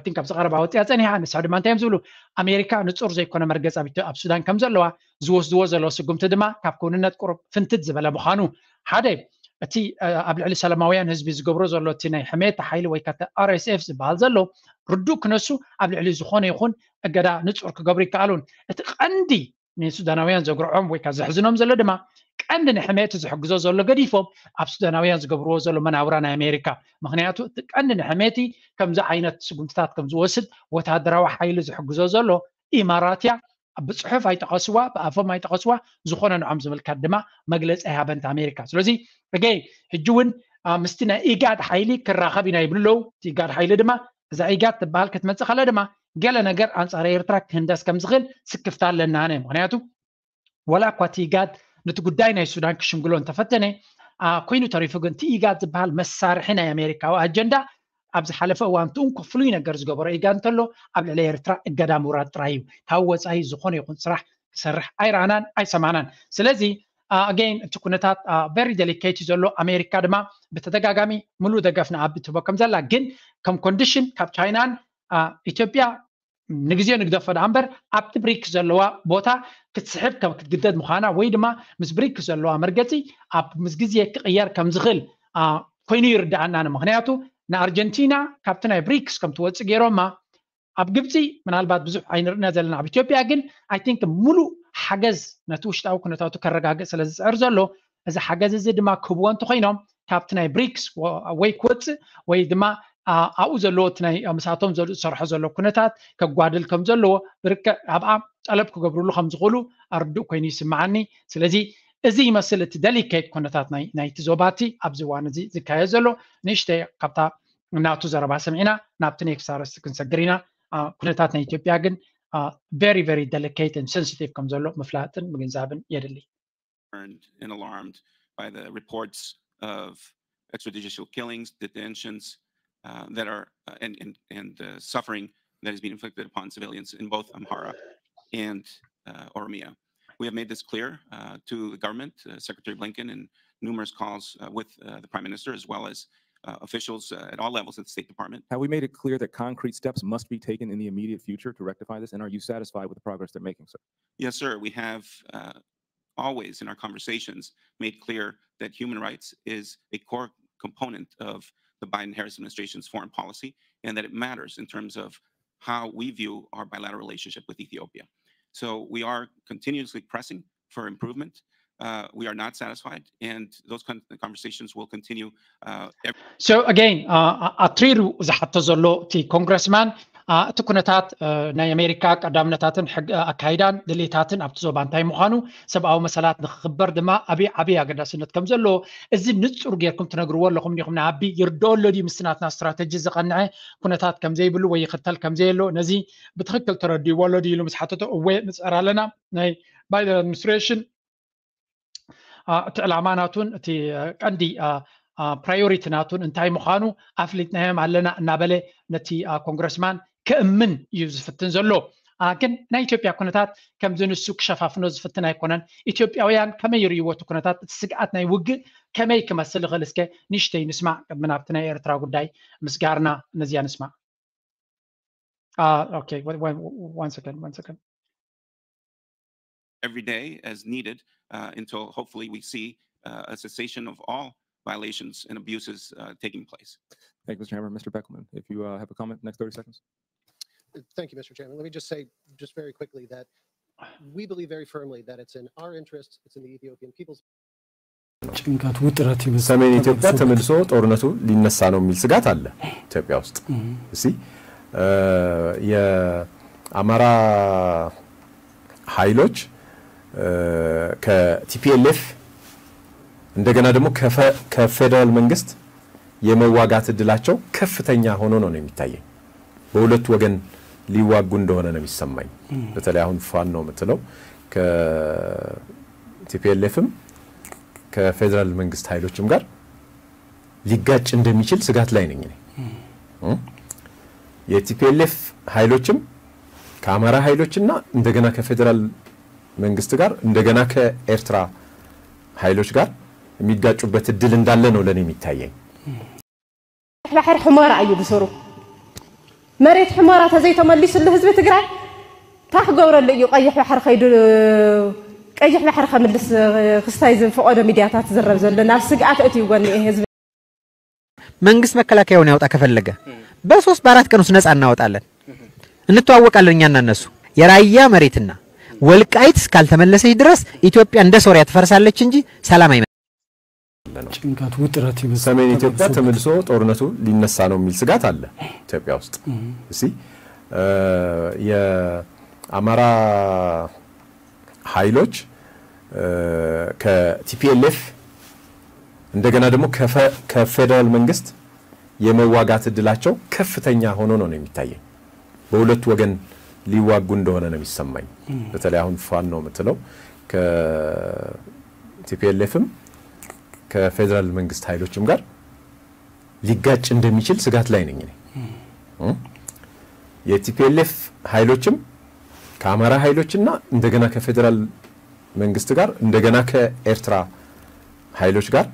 ቲንክ ኣብዚ ቀረባ ወፅያ ፀኒሓ። ንሳ ድማ እንታይ እዮም ዝብሉ? ኣሜሪካ ንፁር ዘይኮነ መርገፂ ኣብ ሱዳን ከም ዘለዋ ዝወስድዎ ዘለዉ ስጉምቲ ድማ ካብ ክውንነት ቁሩብ ፍንትት ዝበለ ምዃኑ ሓደ እቲ ኣብ ልዕሊ ሰላማውያን ህዝቢ ዝገብሮ ዘሎ እቲ ናይ ሕሜት ሓይሊ ወይ ከተ ኣር ኤስ ኤፍ ዝበሃል ዘሎ ርዱእ ክነሱ ኣብ ልዕሊ ዝኾነ ይኹን እገዳ ንፁር ክገብሩ ይከኣሉን። እቲ ቀንዲ ንሱዳናውያን ዘጉርዖም ወይ ከዓ ዘሕዝኖም ዘሎ ድማ ቀንዲ ንሕሜት ዝሕግዞ ዘሎ ገዲፎም ኣብ ሱዳናውያን ዝገብርዎ ዘሎ መናውራ ናይ ኣሜሪካ። ምክንያቱ እቲ ቀንዲ ንሕሜቲ ከምዚ ዓይነት ስጉምትታት ከም ዝወስድ ወታደራዊ ሓይሊ ዝሕግዞ ዘሎ ኢማራት እያ። ብፅሑፍ ኣይጠቐስዋ ብኣፎም ኣይጠቐስዋ ዝኾነ ንዖም ዝምልከት ድማ መግለፂ ኣይሃበንት ኣሜሪካ። ስለዚ እገይ ሕጂ እውን ምስቲ ናይ ኢጋድ ሓይሊ ክራኸብ ኢና ይብሉ ኣለዉ። እቲ ኢጋድ ሓይሊ ድማ እዛ ኢጋድ ትበሃል ክትመፅእ ከላ ድማ ገለ ነገር ኣንፃር ኤርትራ ክህንደስ ከም ዝኽእል ስክፍታ ኣለና ኣነ። ምክንያቱ ወላ እኳ እቲ ኢጋድ ነቲ ጉዳይ ናይ ሱዳን ክሽምግሎ እንተፈተነ ኮይኑ ተሪፉ ግን እቲ ኢጋድ ዝበሃል መሳርሒ ናይ ኣሜሪካዊ ኣጀንዳ ኣብ ዝሓለፈ እዋን እቲ እንኮ ፍሉይ ነገር ዝገበሮ ኢጋድ እንተሎ ኣብ ልዕሊ ኤርትራ እገዳ ምውራድ ጥራይ እዩ። ካብ ወፃኢ ዝኾነ ይኹን ስራሕ ክሰርሕ ኣይረኣናን ኣይሰማዕናን። ስለዚ ኣገይን እቲ ኩነታት ቨሪ ደሊኬት እዩ ዘሎ። ኣሜሪካ ድማ ብተደጋጋሚ ሙሉእ ደገፍ ንኣቢ ትህቦ ከም ዘላ ግን ከም ኮንዲሽን ካብ ቻይናን ኢትዮጵያ ንግዜ ንግደፎ ደኣ እምበር ኣብቲ ብሪክስ ዘለዋ ቦታ ክትስሕብ ከም ክትግደድ ምዃና ወይ ድማ ምስ ብሪክስ ዘለዋ መርገፂ ኣብ ምስ ግዜ ክቕየር ከም ዝኽእል ኮይኑ ይርድኣና። ምክንያቱ ንኣርጀንቲና ካብቲ ናይ ብሪክስ ከም ትወፅእ ገይሮማ ኣብ ግብፂ ምናልባት ብዙሕ ኣይንርእና ዘለና ኣብ ኢትዮጵያ ግን ኣይ ቲንክ ሙሉእ ሓገዝ ነቲ ውሽጣዊ ኩነታቱ ከረጋግፅ ስለ ዝፅዕር ዘሎ እዚ ሓገዝ እዚ ድማ ክህብዎ እንተኮይኖም ካብቲ ናይ ብሪክስ ወይ ክወፅእ ወይ ድማ ኣብኡ ዘለዎ እቲ ናይ ምሳቶም ዝሰርሖ ዘሎ ኩነታት ከጓድል ከም ዘለዎ ብርክዕ ኣብኣ ጠለብ ክገብርሉ ከም ዝኽእሉ ኣርዱእ ኮይኑ ይስምዓኒ። ስለዚ እዚ ይመስል እቲ ደሊኬት ኩነታት ናይቲ ዞባ እቲ ኣብዚ እዋን እዚ ዝካየድ ዘሎ ንእሽተይ ካብታ ናቱ ዘረባ ሰሚዕና ናብቲ ኔክስት ኣርእስቲ ክንሰግር ኢና። ኩነታት ናይ ኢትዮጵያ ግን very very delicate and sensitive ከም ዘሎ ምፍላጥን ምግንዛብን የድሊ። And alarmed by the reports of extrajudicial killings, detentions uh, that are uh, and and, and uh, suffering that is being inflicted upon civilians in both Amhara and uh, Oromia. We have made this clear uh, to the government, uh, Secretary Blinken, in numerous calls uh, with uh, the Prime Minister, as well as uh, officials uh, at all levels at the State Department. Have we made it clear that concrete steps must be taken in the immediate future to rectify this? And are you satisfied with the progress they're making, sir? Yes, sir. We have uh, always in our conversations made clear that human rights is a core component of the Biden Harris administration's foreign policy and that it matters in terms of how we view our bilateral relationship with Ethiopia. So we are continuously pressing for improvement. Uh, we are not satisfied, and those con- conversations will continue. Uh, every- so again, uh, ኣትሪሩ ዝሓቶ ዘሎ እቲ ኮንግረስማን እቲ ኩነታት ናይ ኣሜሪካ ቀዳምነታትን ኣካይዳን ድሌታትን ኣብቲ ዞባ እንታይ ምዃኑ፣ ሰብኣዊ መሰላት ንክኽበር ድማ ኣብይ ዓብይ ኣገዳስነት ከም ዘለዎ፣ እዚ ንፁር ጌርኩም ትነግርዎ ኣለኹም ዲኹም? ንኣቢ ይርድኦ ኣሎ ድዩ ምስቲ ናትና ስትራተጂ ዝቐንዐ ኩነታት ከም ዘይብሉ ወይ ይኽተል ከም ዘየሎ? ነዚ ብትኽክል ተረድእዎ ኣሎ ድዩ ኢሉ ምስ ሓተቶ፣ እወ ንፅዕር ኣለና። ናይ ባይደን ኣድሚኒስትሬሽን እቲ ዕላማ ናቱን እቲ ቀንዲ ፕራዮሪቲ ናቱን እንታይ ምዃኑ ኣፍሊጥናዮም ኣለና እናበለ ነቲ ኮንግረስማን ክእምን እዩ ዝፍትን ዘሎ። ግን ናይ ኢትዮጵያ ኩነታት ከምዚ ንሱ ክሸፋፍኖ ዝፍትን ኣይኮነን። ኢትዮጵያውያን ከመይ ይርእይዎ እቲ ኩነታት፣ እቲ ስግኣት ናይ ውግእ ከመይ ክመስል ይኽእል? እስከ ንሽተይ ንስማዕ ቅድሚ ናብቲ ናይ ኤርትራ ጉዳይ ምስጋርና ነዚያ ንስማዕ። Uh, okay, one second, one second. Every day as needed uh, until hopefully we see uh, a cessation of all violations and abuses uh, taking place. Thank you, Mister Chairman. Mister Beckelman, if you uh, have a comment, next thirty seconds. Thank you, Mister Chairman. Let me just say, just very quickly, that we believe very firmly that it's in our interest, it's in the Ethiopian people's ጭንቀት ውጥረት ይበዛል። ሰሜን ኢትዮጵያ ተመልሶ ጦርነቱ ሊነሳ ነው የሚል ስጋት አለ ኢትዮጵያ ውስጥ። እሺ የአማራ ኃይሎች ከ ቲ ፒ ኤል ኤፍ እንደገና ደግሞ ከፌደራል መንግስት የመዋጋት እድላቸው ከፍተኛ ሆኖ ነው የሚታየኝ። በሁለቱ ወገን ሊዋጉ እንደሆነ ነው የሚሰማኝ። በተለይ አሁን ፋኖ የምትለው ከ ቲ ፒ ኤል ኤፍም ከፌደራል መንግስት ኃይሎችም ጋር ሊጋጭ እንደሚችል ስጋት ላይ ነኝ እኔ። የ ቲ ፒ ኤል ኤፍ ኃይሎችም ከአማራ ኃይሎችና እንደገና ከፌደራል መንግስት ጋር እንደገና ከኤርትራ ኃይሎች ጋር የሚጋጩበት እድል እንዳለ ነው ለኔ የሚታየኝ። ባሕሪ ሕሞራ እዩ ብስሩ። መሬት ሕሞራ ተዘይተመሊሱሉ ህዝቢ ትግራይ እንታይ ክገብረሉ እዩ? ቀይሕ ባሕሪ ከይዱ ቀይሕ ባሕሪ ከምልስ ክስታይ ዝፈቐዶ ሚድያታት ዝረብ ዘሎ ናብ ስግኣት እትይወኒ ህዝቢ መንግስት መከላከያውን ያውጣ ከፈለገ በሶስት በአራት ቀን ውስጥ ነፃ እናወጣለን። እንተዋወቃለን እኛና እነሱ። የራያ መሬትና ወልቃይት እስካልተመለሰች ድረስ ኢትዮጵያ እንደ ሶሪያ ትፈርሳለች እንጂ ሰላም አይመጣም። ጭንቀት ውጥረት ይበዛል። ሰሜን ኢትዮጵያ ተመልሶ ጦርነቱ ሊነሳ ነው የሚል ስጋት አለ ኢትዮጵያ ውስጥ። እሺ የአማራ ኃይሎች ከ ቲ ፒ ኤል ኤፍ እንደገና ደግሞ ከፌደራል መንግስት የመዋጋት እድላቸው ከፍተኛ ሆኖ ነው የሚታየኝ። በሁለቱ ወገን ሊዋጉ እንደሆነ ነው የሚሰማኝ። በተለይ አሁን ፋኖ የምትለው ከ ቲ ፒ ኤል ኤፍም ከፌደራል መንግስት ኃይሎችም ጋር ሊጋጭ እንደሚችል ስጋት ላይ ነኝ እኔ። የ ቲ ፒ ኤል ኤፍ ኃይሎችም ከአማራ ኃይሎችና እንደገና ከፌደራል መንግስት ጋር እንደገና ከኤርትራ ኃይሎች ጋር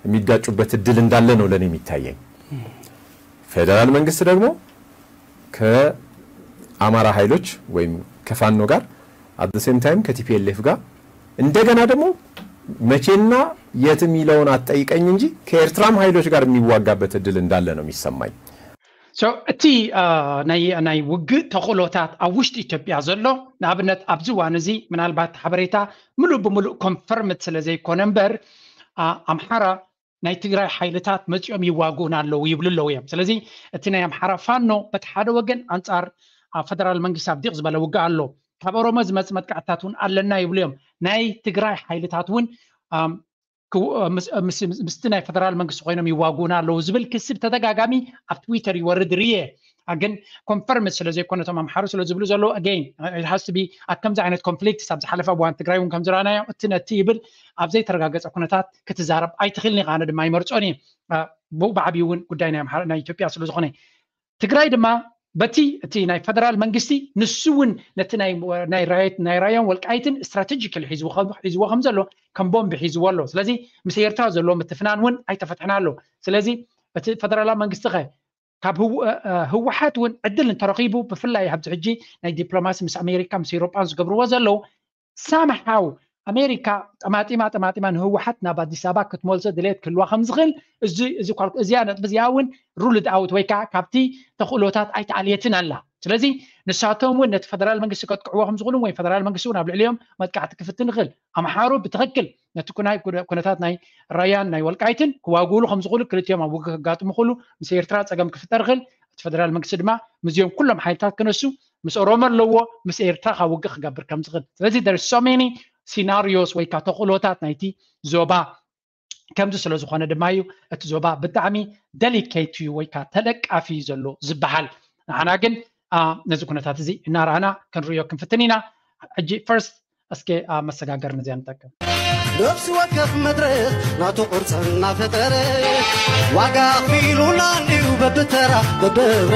የሚጋጩበት እድል እንዳለ ነው ለኔ የሚታየኝ። ፌደራል መንግስት ደግሞ ከአማራ ኃይሎች ወይም ከፋኖ ጋር at the same time ከ ቲ ፒ ኤል ኤፍ ጋር እንደገና ደግሞ መቼና የት የሚለውን አትጠይቀኝ እንጂ ከኤርትራም ኃይሎች ጋር የሚዋጋበት እድል እንዳለ ነው የሚሰማኝ። So እቲ ናይ ውግእ ተኽእሎታት ኣብ ውሽጢ ኢትዮጵያ ዘሎ ንኣብነት ኣብዚ እዋን እዚ ምናልባት ሓበሬታ ምሉእ ብምሉእ ኮንፈርምድ ስለ ዘይኮነ እምበር ኣምሓራ ናይ ትግራይ ሓይልታት መፂኦም ይዋግኡን ኣለዉ ይብሉ ኣለዉ እዮም። ስለዚ እቲ ናይ ኣምሓራ ፋኖ በቲ ሓደ ወገን ኣንፃር ፈደራል መንግስቲ ኣብ ዲቕ ዝበለ ውግእ ኣሎ። ካብ ኦሮሞ ዝመፅ መጥቃዕትታት እውን ኣለና ይብሉ እዮም። ናይ ትግራይ ሓይልታት እውን ምስቲ ናይ ፈደራል መንግስቲ ኮይኖም ይዋግኡና ኣለዉ ዝብል ክሲ ብተደጋጋሚ ኣብ ትዊተር ይወርድ ርየ። ግን ኮንፈርምድ ስለ ዘይኮነ እቶም ኣምሓሩ ስለ ዝብሉ ዘለዉ again it has to be ኣብ ከምዚ ዓይነት ኮንፍሊክትስ ኣብ ዝሓለፈ እዋን ትግራይ እውን ከም ዝረኣናዮ እቲ ነቲ ይብል ኣብ ዘይተረጋገፀ ኩነታት ክትዛረብ ኣይትኽእልን ኢኻ። ኣነ ድማ ይመርፆን እየ። ብኡ ብዓብዩ እውን ጉዳይ ናይ ኣምሓራ ናይ ኢትዮጵያ ስለ ዝኾነ ትግራይ ድማ በቲ እቲ ናይ ፈደራል መንግስቲ ንሱ እውን ነቲ ናይ ራያን ወልቃይትን ስትራቴጂካሊ ሒዝዎ ከም ዘሎ ከም ቦምቢ ሒዝዎ ኣሎ። ስለዚ ምስ ኤርትራ ዘለዎ ምትፍናን እውን ኣይተፈትሐን ኣሎ። ስለዚ እቲ ፈደራላዊ መንግስቲ ኸ ካብ ህወሓት እውን ዕድል እንተረኺቡ ብፍላይ ኣብዚ ሕጂ ናይ ዲፕሎማሲ ምስ ኣሜሪካ ምስ ኤሮጳን ዝገብርዎ ዘለዉ ሳምሓው ኣሜሪካ ጠማጢማ ጠማጢማ ንህወሓት ናብ ኣዲስ ኣበባ ክትመልሶ ድሌት ክህልዋ ከም ዝኽእል እዚ እዚ እዚኣ ነጥቢ እዚኣ እውን ሩልድ ኣውት ወይ ከዓ ካብቲ ተኽእሎታት ኣይተኣልየትን ኣላ። ስለዚ ንሳቶም እውን ነቲ ፈደራል መንግስቲ ከጥቅዕዎ ከም ዝኽእሉ ወይ ፈደራል መንግስቲ እውን ኣብ ልዕሊኦም መጥቃዕቲ ክፍትን ይኽእል። ኣምሓሩ ብትኽክል ነቲ ኩናይ ኩነታት ናይ ራያን ናይ ወልቃይትን ክዋግእሉ ከም ዝኽእሉ፣ ክልቲኦም ኣብ ውግእ ከጋጥሙ ክኽእሉ፣ ምስ ኤርትራ ፀገም ክፍጠር ይኽእል። እቲ ፈደራል መንግስቲ ድማ ምስዚኦም ኩሎም ሓይልታት ክነሱ ምስ ኦሮሞ ኣለዎ፣ ምስ ኤርትራ ካብ ውግእ ክገብር ከም ዝኽእል። ስለዚ there is so many scenarios ወይ ከዓ ተኽእሎታት ናይቲ ዞባ ከምዚ ስለ ዝኾነ ድማ እዩ እቲ ዞባ ብጣዕሚ ደሊኬት እዩ ወይ ከዓ ተለቃፊ እዩ ዘሎ ዝበሃል። ንዓና ግን ነዚ ኩነታት እዚ እናረኣና ክንርእዮ ክንፍትን ኢና። ሕጂ ፈርስት እስከ ኣብ መሰጋገር ነዚኣ ንጠቅም። ነፍሲ ወከፍ መድረኽ ናቱ ቅርፂ እናፈጠረ ዋጋ ኣኽፊሉና እንድዩ በብተራ በብህብረ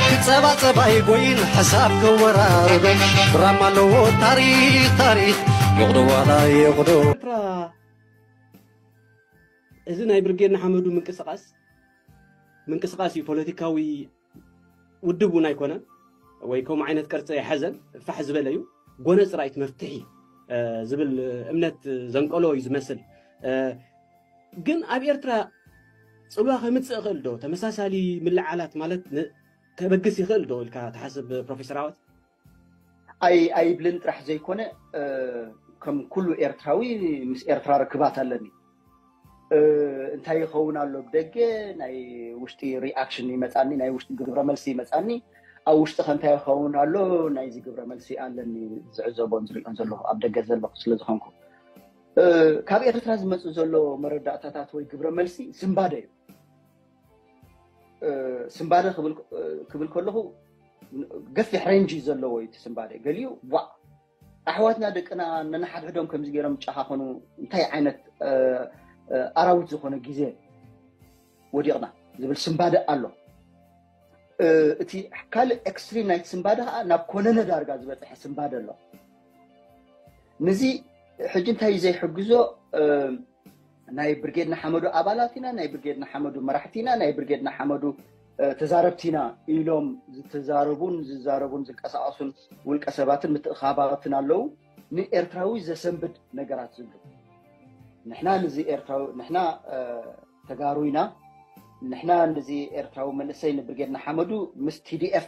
ክፀባፀብ ኣይጎይን ሓሳብ ከወራርበ ድራማ ኣለዎ ታሪኽ ታሪኽ ይቕዶ ዋላ ይቕዶ። እዚ ናይ ብርጌድ ንሓመዱ ምንቅስቃስ ምንቅስቃስ እዩ። ፖለቲካዊ ውድብ እውን ኣይኮነን ወይ ከምኡ ዓይነት ቅርፂ ኣይሐዘን። ፋሕ ዝበለ እዩ። ጎነፂ ጥራይ እቲ መፍትሒ ዝብል እምነት ዘንቀሎ እዩ ዝመስል። ግን ኣብ ኤርትራ ፅልዋ ከምፅእ ይኽእል ዶ? ተመሳሳሊ ምልዓላት ማለት ከበግስ ይኽእል ዶ ኢልካ ትሓስብ ፕሮፌሰር ኣወት? ኣይ ኣይብልን ጥራሕ ዘይኮነ ከም ኩሉ ኤርትራዊ ምስ ኤርትራ ርክባት ኣለኒ። እንታይ ይኸውን ኣሎ ብደገ ናይ ውሽጢ ሪኣክሽን ይመፃኒ፣ ናይ ውሽጢ ግብረ መልሲ ይመፃኒ። ኣብ ውሽጢ ከ እንታይ ይኸውን ኣሎ ናይዚ ግብረ መልሲ ኣለኒ ዝዕዘቦን ዝሪኦን ዘለኹ ኣብ ደገ ዘለኹ ስለ ዝኾንኩ። ካብ ኤርትራ ዝመፅእ ዘሎ መረዳእታታት ወይ ግብረ መልሲ ስንባደ እዩ። ስንባደ ክብል ከለኹ ገፊሕ ሬንጅ እዩ ዘለዎ እቲ ስንባደ። ገሊኡ ቧዕ ኣሕዋትና ደቅና ነንሓድሕዶም ከምዚ ገይሮም ጨኻኸኑ እንታይ ዓይነት ኣራዊት ዝኾነ ግዜ ወዲቕና ዝብል ስንባደ ኣሎ። እቲ ካልእ ኤክስትሪም ናይቲ ስንባደ ከዓ ናብ ኮነነ ዳርጋ ዝበፅሐ ስንባደ ኣሎ። ነዚ ሕጂ እንታይ እዩ ዘይሕግዞ? ናይ ብርጌድ ንሓመዱ ኣባላት ኢና፣ ናይ ብርጌድ ንሓመዱ መራሕቲ ኢና፣ ናይ ብርጌድ ንሓመዱ ተዛረብቲ ኢና ኢሎም ዝተዛረቡን ዝዛረቡን ዝንቀሳቐሱን ውልቀ ሰባትን ምትእኻባትን ኣለዉ። ንኤርትራዊ ዘሰንብድ ነገራት ዝብሉ ንሕና ንዚ ኤርትራዊ ንሕና ተጋሩ ኢና፣ ንሕና ንዚ ኤርትራዊ መንእሰይ ንብርጌድ ንሓመዱ ምስ ቲዲኤፍ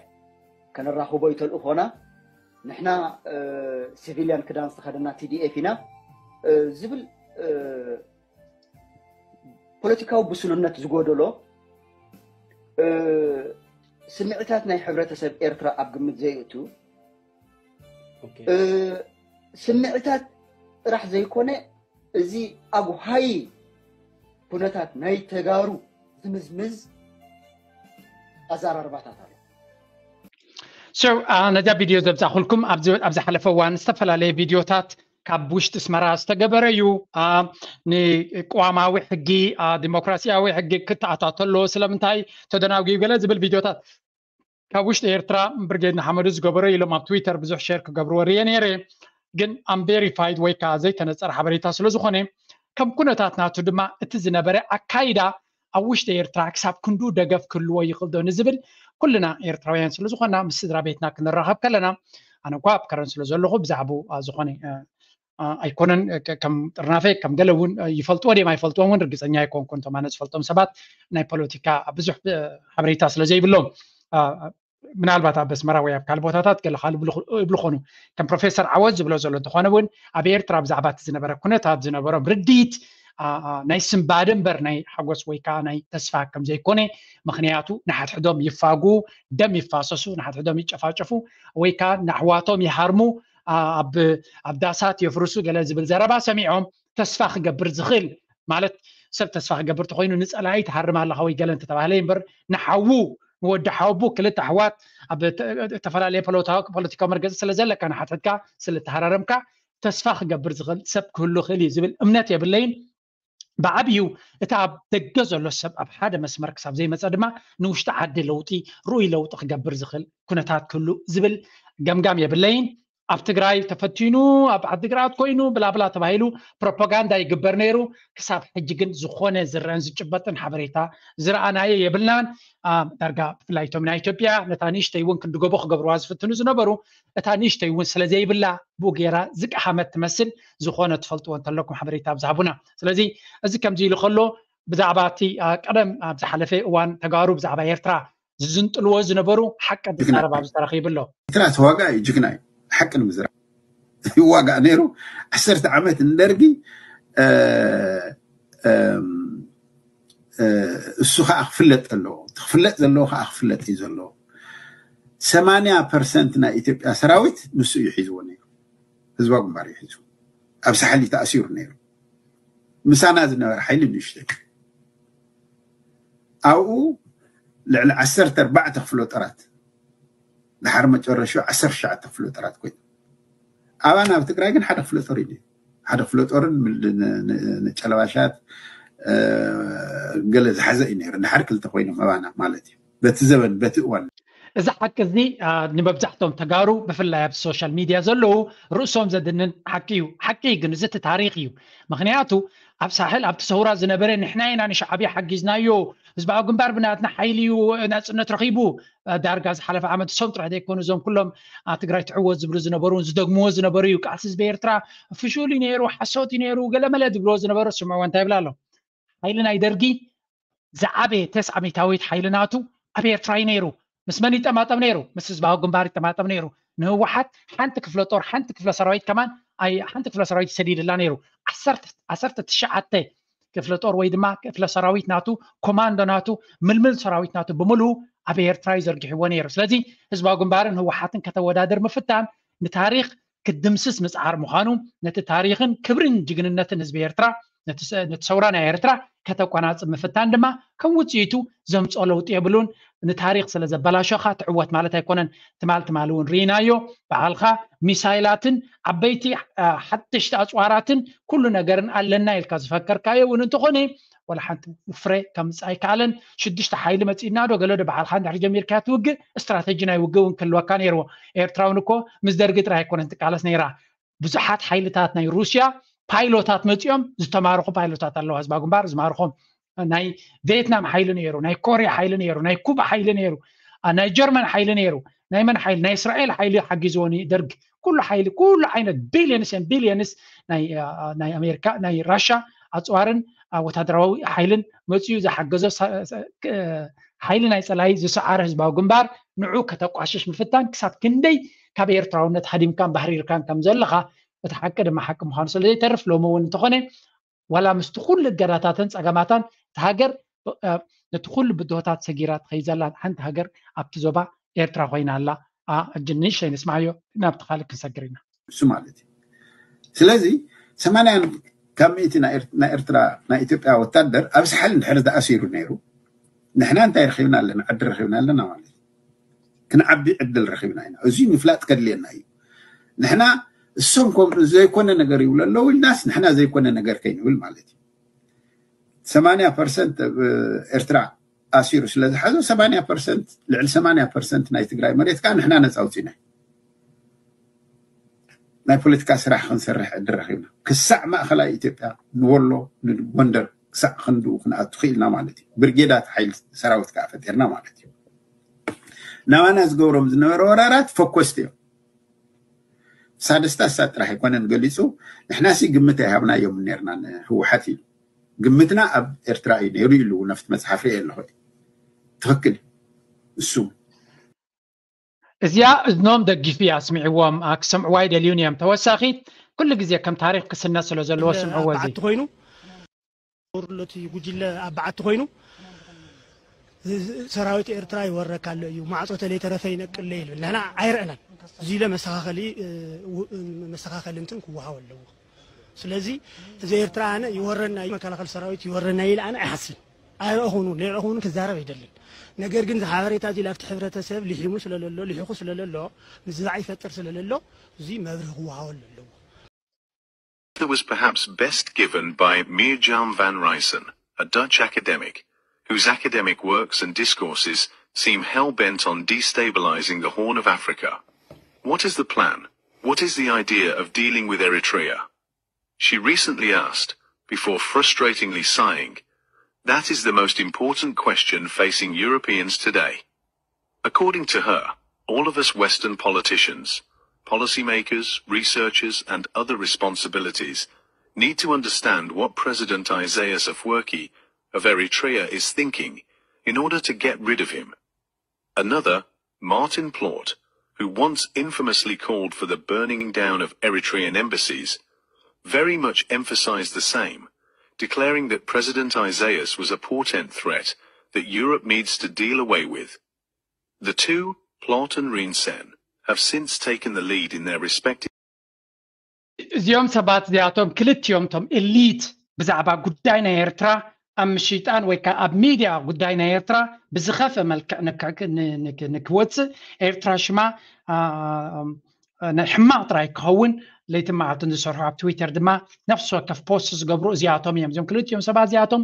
ከነራኽቦ እዩ ተልእኾና፣ ንሕና ሲቪልያን ክዳን ዝተኸደና ቲዲኤፍ ኢና ዝብል ፖለቲካዊ ብስሉነት ዝጎደሎ፣ ስምዒታት ናይ ሕብረተሰብ ኤርትራ ኣብ ግምት ዘየእቱ፣ ስምዒታት ጥራሕ ዘይኮነ፣ እዚ ኣጉሃይ ኩነታት ናይ ተጋሩ ዝምዝምዝ ኣዘራርባታት ኣሎ። ነዛ ቪድዮ ዘብፃኹልኩም ኣብ ዝሓለፈ እዋን ዝተፈላለየ ቪድዮታት ካብ ውሽጢ ኣስመራ ዝተገበረ እዩ። ንቅዋማዊ ሕጊ፣ ዲሞክራሲያዊ ሕጊ ክተኣታተሎ ስለምንታይ ተደናጒዩ ገለ ዝብል ቪድዮታት ካብ ውሽጢ ኤርትራ ብርጌድ ንሓመዱ ዝገበሮ ኢሎም ኣብ ትዊተር ብዙሕ ሸር ክገብርዎ ርየ ነይረ። ግን ኣምቬሪፋይድ ወይ ከዓ ዘይተነፀረ ሓበሬታ ስለዝኾነ ከም ኩነታት ናቱ ድማ እቲ ዝነበረ ኣካይዳ ኣብ ውሽጢ ኤርትራ ክሳብ ክንዱ ደገፍ ክህልዎ ይኽእል ዶ ንዝብል ኩልና ኤርትራውያን ስለዝኾና ምስ ስድራ ቤትና ክንራኸብ ከለና ኣነ እኳ ኣብ ከረን ስለዘለኹ ብዛዕባኡ ዝኾነ ኣይኮነን ከም ጥርናፈ ከም ገለ እውን ይፈልጥዎ ድም ኣይፈልጥዎም እውን ርግፀኛ ኣይኮንኩን። እቶም ኣነ ዝፈልጦም ሰባት ናይ ፖለቲካ ብዙሕ ሓበሬታ ስለዘይብሎም ምናልባት ኣብ ኣስመራ ወይ ኣብ ካልእ ቦታታት ገለ ካልእ ይብሉ ኾኑ። ከም ፕሮፌሰር ዓወት ዝብሎ ዘሎ እንተኾነ እውን ኣብ ኤርትራ ብዛዕባ እቲ ዝነበረ ኩነታት ዝነበሮም ርድኢት ናይ ስንባደ እምበር ናይ ሓጎስ ወይ ከዓ ናይ ተስፋ ከም ዘይኮነ፣ ምኽንያቱ ንሓድሕዶም ይፋጉ፣ ደም ይፋሰሱ፣ ንሓድሕዶም ይጨፋጨፉ ወይ ከዓ ንኣሕዋቶም ይሃርሙ፣ ኣብ ዳሳት የፍርሱ ገለ ዝብል ዘረባ ሰሚዖም ተስፋ ክገብር ዝኽእል ማለት ሰብ ተስፋ ክገብር ተኮይኑ ንፀላኢ ትሃርም ኣለኻ ወይ ገለ እንተተባህለ እምበር ንሓዉ ንወዲ ሓወቡ ክልተ ኣሕዋት ኣብ እተፈላለየ ፖለቲካዊ መርገፂ ስለ ዘለካ ንሓትሕትካ ስለ ተሃራረምካ ተስፋ ክገብር ዝኽእል ሰብ ክህሉ ይኽእል እዩ ዝብል እምነት የብለይን። ብዓብዩ እቲ ኣብ ደገ ዘሎ ሰብ ኣብ ሓደ መስመር ክሳብ ዘይመፀ ድማ ንውሽጢ ዓዲ ለውጢ ርኡይ ለውጢ ክገብር ዝኽእል ኩነታት ክህሉ ዝብል ገምጋም የብለይን። ኣብ ትግራይ ተፈቲኑ ኣብ ዓዲግራት ኮይኑ ብላብላ ተባሂሉ ፕሮፓጋንዳ ይግበር ነይሩ። ክሳብ ሕጂ ግን ዝኾነ ዝረአን ዝጭበጥን ሓበሬታ ዝረኣናዮ የብልናን። ዳርጋ ብፍላይ እቶም ናይ ኢትዮጵያ ነታ ንእሽተይ እውን ክንድገቦ ክገብርዋ ዝፍትኑ ዝነበሩ እታ ንእሽተይ እውን ስለዘይብላ ብኡ ገይራ ዝቀሃመት ትመስል። ዝኾነ ትፈልጥዎ እንተለኩም ሓበሬታ ብዝሃቡና። ስለዚ እዚ ከምዚ ኢሉ ከሎ ብዛዕባ እቲ ቀደም ኣብ ዝሓለፈ እዋን ተጋሩ ብዛዕባ ኤርትራ ዝዝንጥልዎ ዝነበሩ ሓቂ ዝዛረብ ኣብዚ ተረኺቡ ኣሎ። ኤርትራ ተዋጋ እዩ፣ ጅግና እዩ። ሓቂ ንምዝራብ ይዋጋእ ነይሩ። ዓሰርተ ዓመት ንደርጊ እሱ ከዓ ክፍለጥ ኣለዎ። ክፍለጥ ዘለዎ ከዓ ክፍለጥ እዩ ዘለዎ። ሰማንያ ፐርሰንት ናይ ኢትዮጵያ ሰራዊት ንሱ እዩ ሒዝዎ ነይሩ። ህዝባዊ ግንባር እዩ ሒዝዎ። ኣብ ሳሕሊ ተኣሲሩ ነይሩ። ምሳና ዝነበረ ሓይሊ ንእሽተይ። ኣብኡ ልዕሊ ዓሰርተ ኣርባዕተ ክፍለ ጦራት፣ ድሓር መጨረሻ ዓሰርተ ትሽዓተ ክፍለ ጦራት ኮይኑ፣ ኣባና ኣብ ትግራይ ግን ሓደ ክፍለ ጦር እዩ። ሓደ ክፍለ ጦርን ንጨለባሻት ገለ ዝሓዘ እዩ ነይሩ። ድሓር ክልተ ኮይኖም ኣባና ማለት እዩ። በቲ ዘበን በቲ እዋን እዚ ሓቂ እዚ ንመብዛሕቶም ተጋሩ ብፍላይ ኣብ ሶሻል ሚድያ ዘለዉ ርእሶም ዘድንን ሓቂ እዩ። ሓቂ ግን እዚ እቲ ታሪክ እዩ። ምክንያቱ ኣብ ሳሕል ኣብቲ ሰውራ ዝነበረ ንሕና ኢና ንሻዕብያ ሓጊዝናዮ፣ ህዝባዊ ግንባር ብናትና ሓይሊ እዩ ናፅነት ረኺቡ። ዳርጋ ዝሓለፈ ዓመት እሶም ጥራሕ ዘይኮኑ እዞም ኩሎም ኣብ ትግራይ ትዕወት ዝብሉ ዝነበሩ ዝደግምዎ ዝነበሩ እዩ። ቃልሲ ህዝቢ ኤርትራ ፍሹል እዩ ነይሩ፣ ሓሶት እዩ ነይሩ፣ ገለመለ ዝብልዎ ዝነበሩ ስምዕዎ እንታይ ይብላ ኣሎ። ሓይሊ ናይ ደርጊ ዝዓበየ ተስዓሚታዊት ሓይሊ ናቱ ኣብ ኤርትራ እዩ ነይሩ። ምስ መን ይጠማጠም ነይሩ? ምስ ህዝባዊ ግንባር ይጠማጠም ነይሩ። ንህወሓት ሓንቲ ክፍለ ጦር ሓንቲ ክፍለ ሰራዊት ከማን ሓንቲ ክፍለ ሰራዊት ይሰዲድላ ነይሩ። ዓሰርተ ትሽዓተ ክፍለ ጦር ወይ ድማ ክፍለ ሰራዊት ናቱ፣ ኮማንዶ ናቱ፣ ምልምል ሰራዊት ናቱ ብምሉኡ ኣብ ኤርትራ እዩ ዘርጊሕዎ ነይሩ። ስለዚ ህዝባዊ ግንባርን ህወሓትን ከተወዳድር ምፍታን ንታሪክ ክትድምስስ ምፅዓር ምዃኑ፣ ነቲ ታሪኽን ክብርን ጅግንነትን ህዝቢ ኤርትራ፣ ነቲ ሰውራ ናይ ኤርትራ ከተቋናፅብ ምፍታን ድማ ከም ውፅኢቱ ዘምፅኦ ለውጢ የብሉን። ንታሪኽ ስለ ዘበላሸኻ ትዕወት ማለት ኣይኮነን። ትማል ትማል እውን ርኢናዮ። በዓልኻ ሚሳይላትን ዓበይቲ ሓደሽቲ ኣፅዋራትን ኩሉ ነገርን ኣለና ኢልካ ዝፈከርካዮ እውን እንተኾነ ወላ ሓንቲ ፍረ ከምፅእ ኣይከኣለን። ሽዱሽተ ሓይሊ መፂእና ዶ ገለ ዶ በዓልካ እንድሕር ጀሚርካ ትውግእ ስትራተጂ ናይ ውግእ እውን ክህልወካ ነይርዎ። ኤርትራ እውን እኮ ምስ ደርጊ ጥራይ ኣይኮነን ትቃለስ ነይራ። ብዙሓት ሓይልታት ናይ ሩስያ ፓይሎታት መፂኦም ዝተማረኹ ፓይሎታት ኣለዋ። ህዝባ ግንባር ዝማርኾም ናይ ቬትናም ሓይሊ ነይሩ፣ ናይ ኮርያ ሓይሊ ነይሩ፣ ናይ ኩባ ሓይሊ ነይሩ፣ ናይ ጀርመን ሓይሊ ነይሩ፣ ናይ መን ሓይሊ ናይ እስራኤል ሓይሊ ሓጊዝዎ ደርግ ኩሉ ሓይሊ ኩሉ ዓይነት ቢልዮንስ ን ቢልዮንስ ናይ ኣሜሪካ ናይ ራሻ ኣፅዋርን ወታደራዊ ሓይልን መፅኡ ዝሓገዞ ሓይሊ ናይ ፀላይ ዝሰዓረ ህዝባዊ ግንባር ንዑ ከተቋሽሽ ምፍታን ክሳብ ክንደይ ካብ ኤርትራውነት ሃዲምካን ባህሪርካን ከም ዘለኻ እቲ ሓቂ ድማ ሓቂ ምዃኑ ስለ ዘይተርፍ ሎሚ እውን እንተኾነ ዋላ ምስቲ ኩሉ እገዳታትን ፀገማታን እቲ ሃገር ነቲ ኩሉ ብድሆታት ሰጊራ ትኸይድ ዘላ ሓንቲ ሃገር ኣብቲ ዞባ ኤርትራ ኮይና ኣላ። ሕጂ ንእሽተይ ንስማዮ ናብቲ ካልእ ክንሰግር ኢና። እሱ ማለት እዩ። ስለዚ ሰማንያ ካብ ሚእቲ ናይ ኤርትራ ናይ ኢትዮጵያ ወታደር ኣብ ሳሕል እንድሕር ተኣሲሩ ነይሩ ንሕና እንታይ ረኺብና ኣለና? ዓዲ ረኺብና ኣለና ማለት እዩ። ክንዓቢ ዕድል ረኺብና ኢና። እዚ ምፍላጥ ከድልየና እዩ። ንሕና እሶም ከምኡ ዘይኮነ ነገር ይብሉ ኣለዉ ኢልናስ ንሕና ዘይኮነ ነገር ከይንብል ማለት እዩ። ሰማንያ ፐርሰንት ኤርትራ ኣሲሩ ስለ ዝሓዞ ሰማንያ ፐርሰንት ልዕሊ ሰማንያ ፐርሰንት ናይ ትግራይ መሬት ከዓ ንሕና ነፃ ኣውፂና ናይ ፖለቲካ ስራሕ ክንሰርሕ ዕድል ረኺብና ክሳዕ ማእኸላይ ኢትዮጵያ ንወሎ ንጎንደር ክሳዕ ክንድኡ ክንኣቱ ክኢልና ማለት እዩ። ብርጌዳት ሓይሊ ሰራዊት ከዓ ፈጢርና ማለት እዩ። ናባና ዝገብሮም ዝነበረ ወራራት ፈኮስቲ እዮም። ሳደስታ እሳ ጥራሕ ኣይኮነን ገሊፁ። ንሕናሲ ግምት ኣይሃብናዮም ነርና ንህወሓት ኢሉ ግምትና ኣብ ኤርትራ እዩ ነይሩ ኢሉ እውን ኣብቲ መፅሓፍ ሪኤ ኣለኹ። ትኽክል እሱ እዚኣ እዝኖም ደጊፉ እዩ ኣስሚዕዎም። ክሰምዕዎ ኣይደልዩን እዮም። ተወሳኺት ኩሉ ግዜ ከም ታሪክ ክስነ ስለ ዘለዎ ስምዕዎ እዚ ኮይኑ ርሎቲ ጉጅለ ኣብ በዓቲ ኮይኑ ሰራዊት ኤርትራ ይወረካ ኣሎ እዩ ማዕፆ ተለይተረፈ ይነቅለ ይብል ንሕና ኣይረእናን። እዚ ኢለ መስተኻኸሊ መስተኻኸሊ እንትን ክወሃብ ኣለዎ። ስለዚ እዚ ኤርትራ ኣነ ይወረና እዩ መከላኸሊ ሰራዊት ይወረና ኢለ ኣነ ኣይሓስብን። ኣይረእኹን እውን ዘይረእኹን ክዛረብ ኣይደልን። ነገር ግን ዝሓበሬታ እዚ ላብቲ ሕብረተሰብ ልሒሙ ስለለሎ ልሒኹ ስለለሎ ምዝባዕ ይፈጥር ስለለሎ እዚ መብርህ ክወሃበሉ ኣለዎ። That was perhaps best given by Mirjam van Reysen, a Dutch academic, whose academic works and discourses seem hell-bent on destabilizing the Horn of Africa. What is the plan? What is the idea of dealing with Eritrea? She recently asked, before frustratingly sighing, that is the most important question facing Europeans today. According to her, all of us Western politicians, policymakers, researchers, and other responsibilities need to understand what President Isaias Afwerki of Eritrea is thinking in order to get rid of him. Another, Martin Plaut, who once infamously called for the burning down of Eritrean embassies, very much emphasized the same, declaring that President Isaias was a portent threat that Europe needs to deal away with. The two, Plaut and Rinsen, have since taken the lead in their respective እዚኦም ሰባት እዚኣቶም ክልቲኦም ቶም ኤሊት ብዛዕባ ጉዳይ ናይ ኤርትራ ኣብ ምሽጣን ወይ ከዓ ኣብ ሚድያ ጉዳይ ናይ ኤርትራ ብዝኸፈ መልክዕ ንክ- ን- ንክ- ንክወፅእ ኤርትራ ሽማ አ፣ ናይ ሕማቕ ጥራይ ክኸውን ለይቲ መዓልትን ዝሰርሑ ኣብ ትዊተር ድማ ነፍሲ ወከፍ ፖስት ዝገብሩ እዚኣቶም እዮም። እዚኦም ክልቲኦም ሰባት እዚኣቶም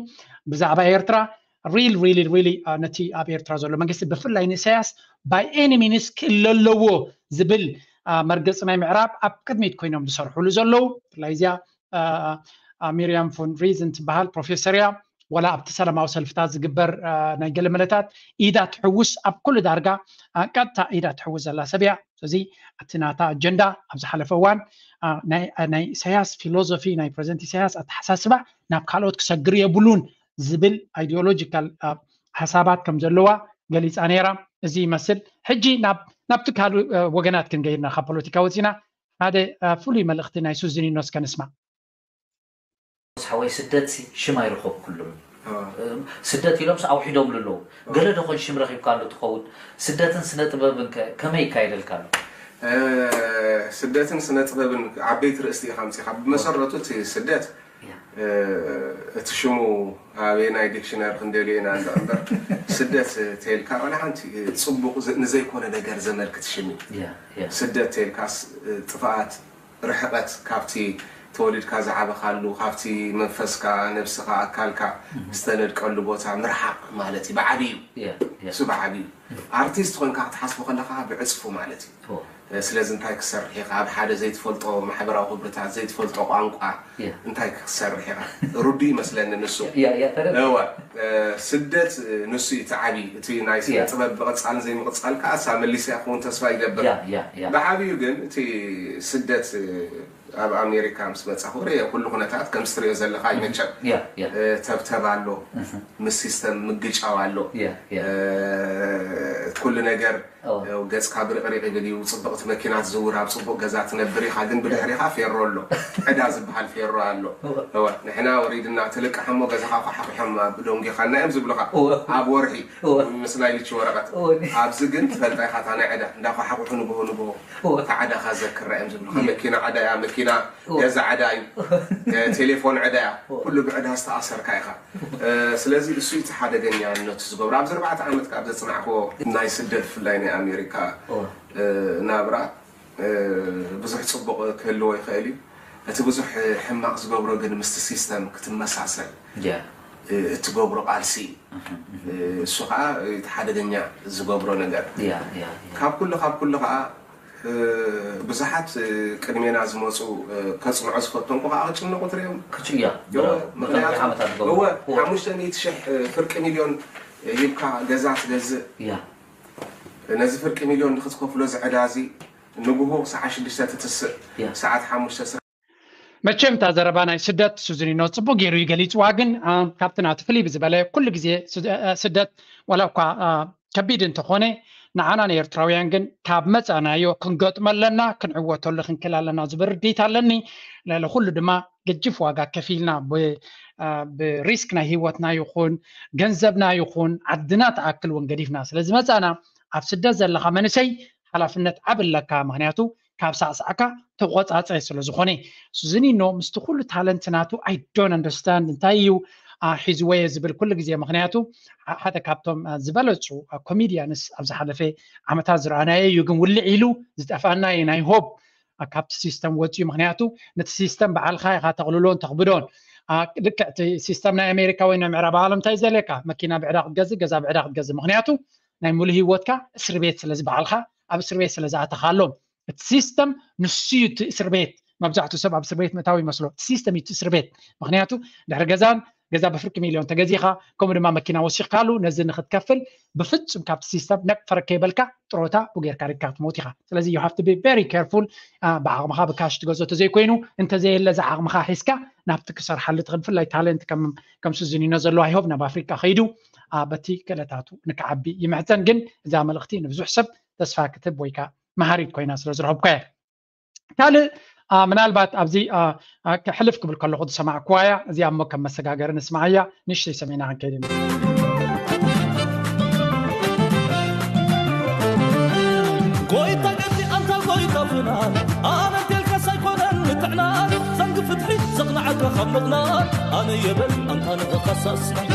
ብዛዕባ ኤርትራ ሪል ሪል ሪል ነቲ ኣብ ኤርትራ ዘሎ መንግስቲ ብፍላይ ንኢሳያስ by any means ክእለ ኣለዎ ዝብል አ፣ መርገፂ ናይ ምዕራብ ኣብ ቅድሚት ኮይኖም ዝሰርሕሉ ዘለዉ ብፍላይ እዚኣ አ፣ አ፣ ሚርያም ፎን ሪዝን ትበሃል ፕሮፌሰር እያ። ዋላ ኣብቲ ሰላማዊ ሰልፍታት ዝግበር አ፣ ናይ ገለ መለታት ኢዳ ትሕውስ ኣብ ኩሉ ዳርጋ አ፣ ቀጥታ ኢዳ ትሕውስ ዘላ ሰብ እያ። ስለዚ እቲ ናታ ኣጀንዳ ኣብ ዝሓለፈ እዋን አ፣ ናይ አ፣ ናይ ኢሳያስ ፊሎዞፊ ናይ ፕሬዚደንት ኢሳያስ ኣተሓሳስባ ናብ ካልኦት ክሰግር የብሉን ዝብል ኣይዲዮሎጂካል አ፣ ሓሳባት ከም ዘለዋ ገሊፃ ነይራ። እዚ ይመስል። ሕጂ ናብ ናብቲ ካልእ አ፣ ወገናት ክንገይርና ካብ ፖለቲካ ወፂና ሓደ አ፣ ፍሉይ መልእኽቲ ናይ ሱዚኒኖስ ከንስማ። ሓወይ ስደት ሲ ሽም ኣይረኸብኩሉን። ስደት ኢሎም ኣውሒዶምሉ ኣለዉ። ገለ ደኾን ሽም ረኺብካሉ ትኸውን። ስደትን ስነ ጥበብን ከ ከመይ ይካየደልካ ኣሎ? ስደትን ስነ ጥበብን ዓበይቲ ርእስቲ ኢኻ ምፂኻ። ብመሰረቱ እቲ ስደት እቲ ሽሙ ኣበየናይ ዲክሽነሪ ክንደልዮ ኢና እንዳ እምበር ስደት ተይልካ ዋላ ሓንቲ ፅቡቕ ንዘይኮነ ነገር ዘመልክት ሽም እዩ። ስደት ተይልካስ ጥፍኣት፣ ርሕቐት ካብቲ ተወሊድካ ዝዓበኻሉ ካብቲ መንፈስካ፣ ነብስኻ፣ ኣካልካ ዝተነድቀሉ ቦታ ምርሓቕ ማለት እዩ። ብዓብዩ እሱ ብዓብዩ ኣርቲስት ኮንካ ክትሓስቦ ከለካ ብዕፅፉ ማለት እዩ። ስለዚ እንታይ ክሰርሕ ኢኻ ኣብ ሓደ ዘይትፈልጦ ማሕበራዊ ክብርታት ዘይትፈልጦ ቋንቋ እንታይ ክሰርሕ ኢኻ? ርዱእ ይመስለኒ ንሱ። እወ ስደት ንሱ እዩ እቲ ዓብዪ እቲ ናይ ስነ ጥበብ ምቕፃልን ዘይምቕፃል ከዓ እሳ መሊሰያ ክኸውን ተስፋ ይገብር። ብዓብዩ ግን እቲ ስደት ኣብ ኣሜሪካ ምስ መፃኹ ርየ ኩሉ ኩነታት ከምዚ ትሪኦ ዘለካ ይመቸም ተብተብ ኣሎ ምስ ሲስተም ምግጫው ኣሎ ኩሉ ነገር ገፅካ ብርቅሪቅ ይብል እዩ ፅብቅቲ መኪና ትዝውር ኣብ ፅቡቅ ገዛ ትነብር ኢካ ግን ብድሕሪካ ፌሮ ኣሎ ዕዳ ዝበሃል ፌሮ ኣሎ ንሕና ወሪድና ትልቅሕ እሞ ገዛካ ኳሓኩሖም ዶንጊካልና እዮም ዝብሉካ ኣብ ወርሒ ምስ ናይ ልቺ ወረቀት ኣብዚ ግን ትፈልጣ ኢካ እታ ናይ ዕዳ እንዳኳሓኩሑ ንግሆ ንግሆ እታ ዕዳኻ ዘክራ እዮም ዝብሉካ መኪና ዕዳ እያ መኪና ገዛ ዕዳ እዩ ቴሌፎን ዕዳ እያ ኩሉ ብዕዳ ዝተኣሰርካ ኢካ ስለዚ እሱ እቲ ሓደገኛነቱ ዝገብሮ ኣብዚ ኣርባዕተ ዓመት ካብ ዘፅናዕክዎ ናይ ስደት ብፍላይ ናይ ኣሜሪካ ናብራ ብዙሕ ፅቡቅ ክህልዎ ይኽእል እዩ እቲ ብዙሕ ሕማቅ ዝገብሮ ግን ምስቲ ሲስተም ክትመሳሰል እትገብሮ ቃልሲ እዩ እሱ ከዓ እቲ ሓደገኛ ዝገብሮ ነገር ካብ ኩሉ ካብ ኩሉ ከዓ ብዙሓት ቅድሜና ዝመፁ ከፅንዖ ዝፈተንኩ ከዓ ክጭነቁ ትሪኦም ክጭያ ምክንያቱ ሓሙሽተ ሚእቲ ሽሕ ፍርቂ ሚልዮን ሂብካ ገዛ ትገዝእ ነዚ ፍርቂ ሚልዮን ንክትከፍሎ ዝዕዳ እዚ ንግሆ ሰዓት ሽዱሽተ ትትስእ ሰዓት ሓሙሽተ ስራሕ መቸም እታ ዘረባ ናይ ስደት ሱዝኒኖ ፅቡቅ ገይሩ እዩ ገሊፅዋ ግን ካብቲ ናቱ ፍልይ ብዝበለ ኩሉ ግዜ ስደት ዋላ እኳ ከቢድ እንተኾነ ንዓና ንኤርትራውያን ግን ካብ መፃናዮ ክንገጥሞ ኣለና ክንዕወተሉ ክንክል ኣለና ዝብል ርድኢት ኣለኒ ልዕሊ ኩሉ ድማ ገጅፍ ዋጋ ከፊልና ብሪስክ ናይ ህይወትና ይኹን ገንዘብና ይኹን ዓድና ተኣክል እውን ገዲፍና ስለዝመፃና ኣብ ስደት ዘለካ መንእሰይ ሓላፍነት ዓብ ኣለካ ምክንያቱ ካብ ሳዕሳዕካ ተቆፃፀ ስለ ዝኾነ ሱዝኒኖ ምስቲ ኩሉ ታለንት ናቱ I don't understand እንታይ እዩ ሒዝወየ ዝብል ኩሉ ግዜ ምክንያቱ ሓደ ካብቶም ዝበለፁ ኮሜድያንስ ኣብ ዝሓለፈ ዓመታት ዝረኣናዮ እዩ ግን ውልዕ ኢሉ ዝጠፍኣና እዩ ናይ ሆብ ካብቲ ሲስተም ወፅዩ ምክንያቱ ነቲ ሲስተም በዓልካ ኢካ ተቅልሎን ተክብዶን ልክዕ እቲ ሲስተም ናይ ኣሜሪካ ወይ ናይ ምዕራብ ዓለም እንታይ ዘልየካ መኪና ብዕዳ ክትገዝእ ገዛ ብዕዳ ክትገዝእ ምክንያቱ ናይ ሙሉ ህይወትካ እስር ቤት ስለዚ በዓልካ ኣብ እስር ቤት ስለዝኣተካሎም እቲ ሲስተም ንሱ እዩ እቲ እስር ቤት መብዛሕትኡ ሰብ ኣብ እስር ቤት ምእታው ይመስሎ እቲ ሲስተም እዩ እቲ እስር ቤት ምክንያቱ ድሕሪ ገዛን ገዛ ብፍርቂ ሚልዮን ተገዚኻ፣ ከምኡ ድማ መኪና ወሲኽካሉ፣ ነዚ ንክትከፍል ብፍጹም ካብቲ ሲስተም ነቅፈረ ከይበልካ ጥሮታ ብጌርካ ሪካ ክትመውት ኢኻ። ስለዚ you have to be very careful። ብዓቕምኻ ብካሽ ትገዞ ተዘይኮይኑ፣ እንተዘየለ እዚ ዓቕምኻ ሒዝካ ናብቲ ክሰርሓሉ ትኽእል፣ ብፍላይ ታለንት ከም ከም ስዝኒኖ ዘሎ፣ I hope ናብ ኣፍሪቃ ከይዱ በቲ ክእለታቱ ንክዓቢ ይምሕጸን። ግን እዛ መልእኽቲ ንብዙሕ ሰብ ተስፋ ክትህብ ወይ ከዓ መሃሪት ኮይና ስለ ዝረኸብኳ እያ። ካልእ ምናልባት ኣብዚ ሕልፍ ክብል ከለኹ ዝሰማዕኩዋ እያ። እዚኣ እሞ ከም መሰጋገሪ ንስማዓያ። ንእሽተይ ሰሚዕና ክንከይድ ኢና። ጎይታ ገዲ ኣንታ ጎይታ ፍናን፣ ኣነ እንቴልካስ ኣይኮነን ምጥዕናን፣ ዘንጊ ፍትሒ ዘቕንዓካ ካብ ምቕናን፣ ኣነ የበል ኣንታ ንእኻሳስ።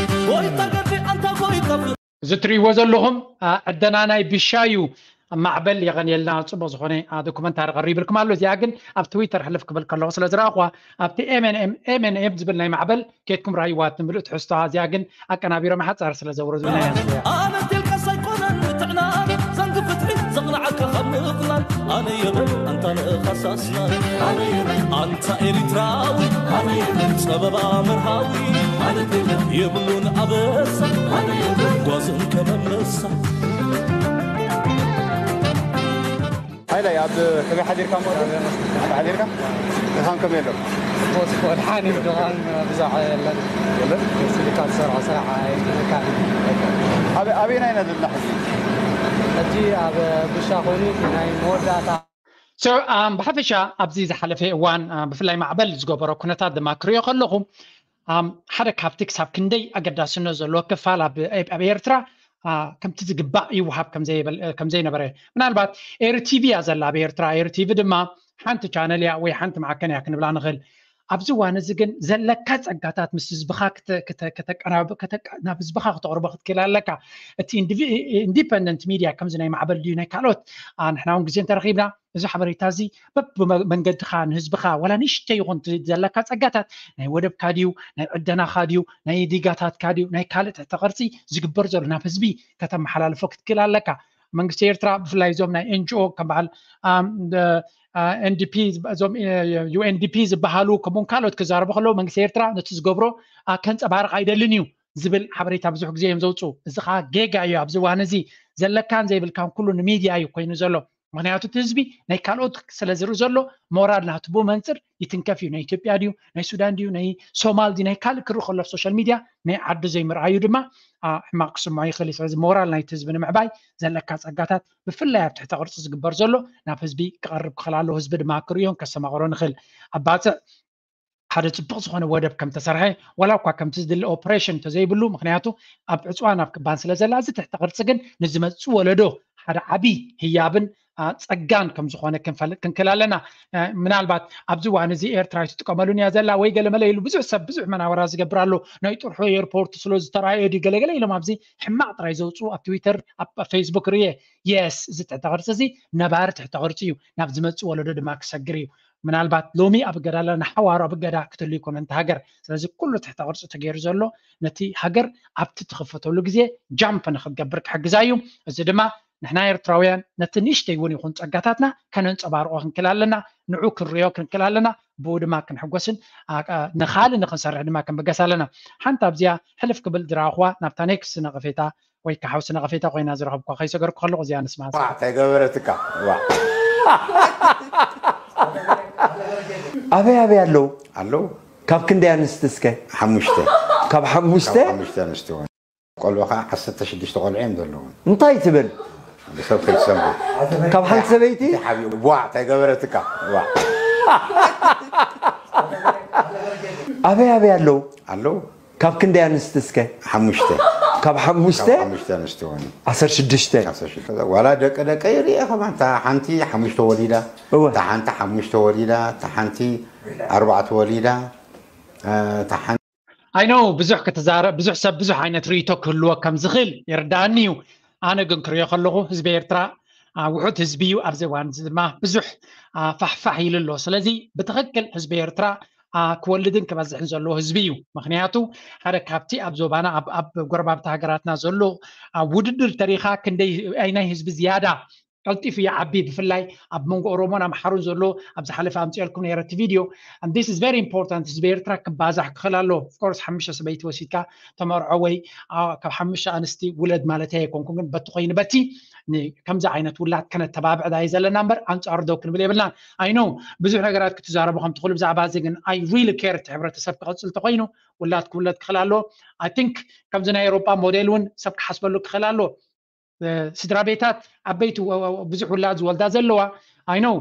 ጎይታ ገዲ ኣንታ ጎይታ ፍናን። እዚ እትርእይዎ ዘለኹም ዕደና ናይ ብሻ እዩ። ማዕበል የቐንየልና፣ ጽቡቕ ዝኾነ ዶኩመንታሪ ቀሪብልኩም ኣሎ። እዚኣ ግን ኣብ ትዊተር ሕልፍ ክብል ከለኹ ስለ ዝረኣኹዋ፣ ኣብቲ M N M M N M ዝብል ናይ ማዕበል ኬድኩም ራይዋ ትምልእ ትሕዝቶኣ። እዚኣ ግን ኣቀናቢሮም ሓጻር ስለ ዘውረዱልና እያ። ኣነ እንቴልካስ ኣይኮነን ምጥዕናን፣ ዘንጊ ፍትሒ ዘቕንዓካ ካብ ምቕናን፣ ኣነ የበል ኣንታ ንእኻሳስናን፣ ኣነ የበል ኣንታ ኤሪትራዊ፣ ኣነ የበል ጸበባ መርሃዊ፣ ኣነ የበል የብሉን ኣበሳ፣ ኣነ የበል ጓዝን ከመመሳ። ሃይላይ፣ ኣብ ከመይ ሓዲርካ እሞ? ኣብ ሓዲርካ? ድኻም ከመይ ኣሎ? ጽቡቕ፣ ጽቡቕ፣ ድሓን እዩ። ድኻም ብዙሕ የለን። የለን? ስልካ ትሰርሖ ስራሕ ኣይትልካን። ኣበ-፣ ኣበየናይ ኢና ዘለና ሕጂ? ሕጂ ኣብ ብሻ ኮይኑ፣ እቲ ናይ መወዳእታ። So፣ ኣም፣ ብሓፈሻ ኣብዚ ዝሓለፈ እዋን፣ ኣ፣ ብፍላይ ማዕበል ዝገበሮ ኩነታት ድማ ክሪኦ ከለኹ፣ ኣም፣ ሓደ ካብቲ ክሳብ ክንደይ ኣገዳስነት ዘለዎ ክፋል ኣብ፣ ኣብ ኤርትራ፣ ኣ፣ ከምቲ ዝግባእ ይወሃብ ከም ዘይበል-፣ ከም ዘይነበረ። ምናልባት ኤሪ ቲቪ እያ ዘላ ኣብ ኤርትራ። ኤሪ ቲቪ ድማ ሓንቲ ቻነል እያ ወይ ሓንቲ ማዕከን እያ ክንብላ ንኽእል። ኣብዚ እዋን እዚ ግን ዘለካ ጸጋታት ምስ ህዝብኻ ክተ-፣ ክተ-፣ ከተቀናብ-፣ ከተቀ-፣ ናብ ህዝብኻ ክተቕርቦ ክትክእል ኣለካ። እቲ ኢንዲቪ-፣ ኢንዲፐንደንት ሚድያ ከምዚ ናይ ማዕበል ድዩ ናይ ካልኦት፣ ኣ፣ ንሕና እውን ግዜ እንተረኺብና እዚ ሓበሬታ እዚ በብመንገድኻ ንህዝብኻ ዋላ ንእሽተይ ይኹን እቲ ዘለካ ጸጋታት ናይ ወደብካ ድዩ፣ ናይ ዕደናኻ ድዩ፣ ናይ ዲጋታትካ ድዩ፣ ናይ ካልእ ትሕተ ቅርጺ ዝግበር ዘሎ ናብ ህዝቢ ከተመሓላልፎ ክትክእል ኣለካ። መንግስቲ ኤርትራ ብፍላይ እዞም ናይ ኤን ጂ ኦ ከም በዓል፣ ኣም፣ ደ-፣ ኣ፣ ኤን ዲ ፒ፣ እዞም፣ እ፣ ዩ ኤን ዲ ፒ ዝበሃሉ ከምኡውን ካልኦት ክዛረቡ ከለዉ መንግስቲ ኤርትራ ነቲ ዝገብሮ፣ ኣ፣ ከንጸባርቕ ኣይደልን እዩ ዝብል ሓበሬታ ብዙሕ ግዜ እዮም ዘውጽኡ። እዚ ኸኣ ጌጋ እዩ። ኣብዚ እዋን እዚ ዘለካን ዘይብልካን ኩሉ ንሚድያ እዩ ኮይኑ ዘሎ። ምኽንያቱ እቲ ህዝቢ ናይ ካልኦት ስለ ዝርኢ ዘሎ ሞራል ናቱ ብኡ መንጽር ይትንከፍ እዩ። ናይ ኢትዮጵያ ድዩ፣ ናይ ሱዳን ድዩ፣ ናይ ሶማል ድዩ፣ ናይ ካልእ ክርኢ ከሎ ኣብ ሶሻል ሚድያ ናይ ዓዱ ዘይምርኣዩ ድማ፣ ኣ፣ ሕማቕ ክስምዖ ይኽእል እዩ። ስለዚ ሞራል ናይቲ ህዝቢ ንምዕባይ ዘለካ ጸጋታት ብፍላይ ኣብ ትሕተ ቅርጺ ዝግበር ዘሎ ናብ ህዝቢ ክቐርብ ክኽእል ኣለዎ። ህዝቢ ድማ ክርእዮን ከስተማቕሮን ይኽእል። ኣብ ባጽዕ ሓደ ጽቡቕ ዝኾነ ወደብ ከም ተሰርሐ፣ ዋላ እኳ ከምቲ ዝድለ ኦፕሬሽን እንተዘይብሉ፣ ምኽንያቱ ኣብ ዕጽዋን ኣብ ክባን ስለ ዘላ፣ እዚ ትሕተ ቅርጺ ግን ንዝመጽእ ወለዶ ሓደ ዓቢ ህያብን፣ ኣ፣ ጸጋን ከም ዝኾነ ክንፈልጥ ክንክእል ኣለና። እ፣ ምናልባት ኣብዚ እዋን እዚ ኤርትራ ኣይትጥቀመሉን እያ ዘላ ወይ ገለ መለ ኢሉ ብዙሕ ሰብ ብዙሕ መናወራ ዝገብር ኣሎ። ናይ ጥርሑ ኤርፖርት ስለ ዝተራእየ ድዩ ገለገለ ኢሎም ኣብዚ ሕማቕ ጥራይ ዘውጽኡ ኣብ ትዊተር፣ ኣብ ፌስቡክ ርየ። የስ፣ እዚ ትሕተ ቅርጺ እዚ ነባሪ ትሕተ ቅርጺ እዩ። ናብ ዝመጽእ ወለዶ ድማ ክሰግር እዩ። ምናልባት ሎሚ ኣብ እገዳ ኣለና፣ ሓዋሩ ኣብ እገዳ ክትህሉ ይኮነ እንተ ሃገር። ስለዚ ኩሉ ትሕተ ቅርጺ ተገይሩ ዘሎ ነቲ ሃገር ኣብቲ ትኽፈተሉ ግዜ ጃምፕ ንክትገብር ክሕግዛ እዩ። እዚ ድማ ንሕና ኤርትራውያን ነቲ ንእሽተይ እውን ይኹን ጸጋታትና ከነንጸባርቆ ክንክእል ኣለና። ንዑ ክንርእዮ ክንክእል ኣለና። ብኡ ድማ ክንሕጎስን፣ ኣ፣ ኣ፣ ንኻልእ ንክንሰርሕ ድማ ክንብገስ ኣለና። ሓንቲ ኣብዚኣ ሕልፍ ክብል ዝረኣኹዋ ናብታ ኔክስት ነቐፌታ ወይ ከዓ ሓውሲ ነቐፌታ ኮይና ዝረኸብኳ ከይሰገርኩ ከለኹ እዚኣ ንስማ። ዋ፣ እንታይ ገበረትካ? ዋ። ኣበይ ኣበይ ኣለዉ? ኣለዉ። ካብ ክንደይ ኣንስቲ እስከ? ሓሙሽተ። ካብ ሓሙሽተ? ካብ ሓሙሽተ ኣንስቲ እውን። ቆልዑ ከዓ ዓሰርተ ሽዱሽተ ቆልዑ እዮም ዘለዉ። እንታይ ትብል? ብሰብ ከይትሰምዑ። ካብ ሓንቲ ሰበይቲ? እቲ ሓቢኡ፣ ዋ፣ እንታይ ገበረትካ? ዋ። ኣበይ ኣበይ ኣለዉ? ኣለዉ። ካብ ክንደይ ኣንስቲ እስከ? ሓሙሽተ። ካብ ሓሙሽተ? ካብ ሓሙሽተ ኣንስቲ እውን። ዓሰርተ ሽዱሽተ። ዓሰርተ ሽዱሽተ። ዋላ ደቂ ደቀይ ይርኤ ከማን፣ እታ ሓንቲ ሓሙሽተ ወሊዳ፣ እወ። እታ ሓንቲ ሓሙሽተ ወሊዳ፣ እታ ሓንቲ ኣርባዕተ ወሊዳ፣ እ፣ እታ ሓንቲ I know፣ ብዙሕ ክትዛረብ፣ ብዙሕ ሰብ ብዙሕ ዓይነት ርኢቶ ክህልዎ ከም ዝኽእል ይርዳኣኒ እዩ። ኣነ ግን ክርእዮ ከለኹ ህዝቢ ኤርትራ፣ ኣ፣ ውሑድ ህዝቢ እዩ። ኣብዚ እዋን እዚ ድማ ብዙሕ፣ ኣ፣ ፋሕፋሕ ኢሉ ኣሎ። ስለዚ ብትኽክል ህዝቢ ኤርትራ፣ ኣ፣ ክወልድን ክበዝሕን ዘለዎ ህዝቢ እዩ። ምኽንያቱ ሓደ ካብቲ ኣብ ዞባና፣ ኣብ፣ ኣብ ጎረባብቲ ሃገራትና ዘሎ፣ ኣ፣ ውድድር ተሪኻ ክንደይ፣ ኣይ ናይ ህዝቢ ዝያዳ ቀልጢፉ ይዓቢ። ብፍላይ ኣብ መንጎ ኦሮሞን ኣምሓሩን ዘሎ ኣብ ዝሓለፈ ኣምፅኦልኩም ነይረ እቲ ቪድዮ። And this is very important። ህዝቢ ኤርትራ ክባዛሕ ክኽእል ኣለዎ። Of course ሓሙሽተ ሰበይቲ ወሲድካ ተመርዖ ወይ ካብ ሓሙሽተ ኣንስቲ ውለድ ማለት ኣይኮንኩን፣ ግን በቲ ኮይኑ በቲ ከምዚ ዓይነት ውላድ ከነተባብዕ ዳይ ዘለና እምበር ኣንፃሩ ደው ክንብል የብልናን። I know ብዙሕ ነገራት ክትዛረቡ ከም ትኽእሉ ብዛዕባ እዚ፣ ግን I really care። እቲ ሕብረተሰብ ክቐፅል ተኮይኑ ውላድ ክውለድ ክኽእል ኣለዎ። I think ከምዚ ናይ ኤውሮጳ ሞዴል እውን ሰብ ክሓስበሉ ክኽእል ኣለዎ። ስድራ ቤታት ዓበይቲ ብዙሕ ውላድ ዝወልዳ ዘለዋ፣ I know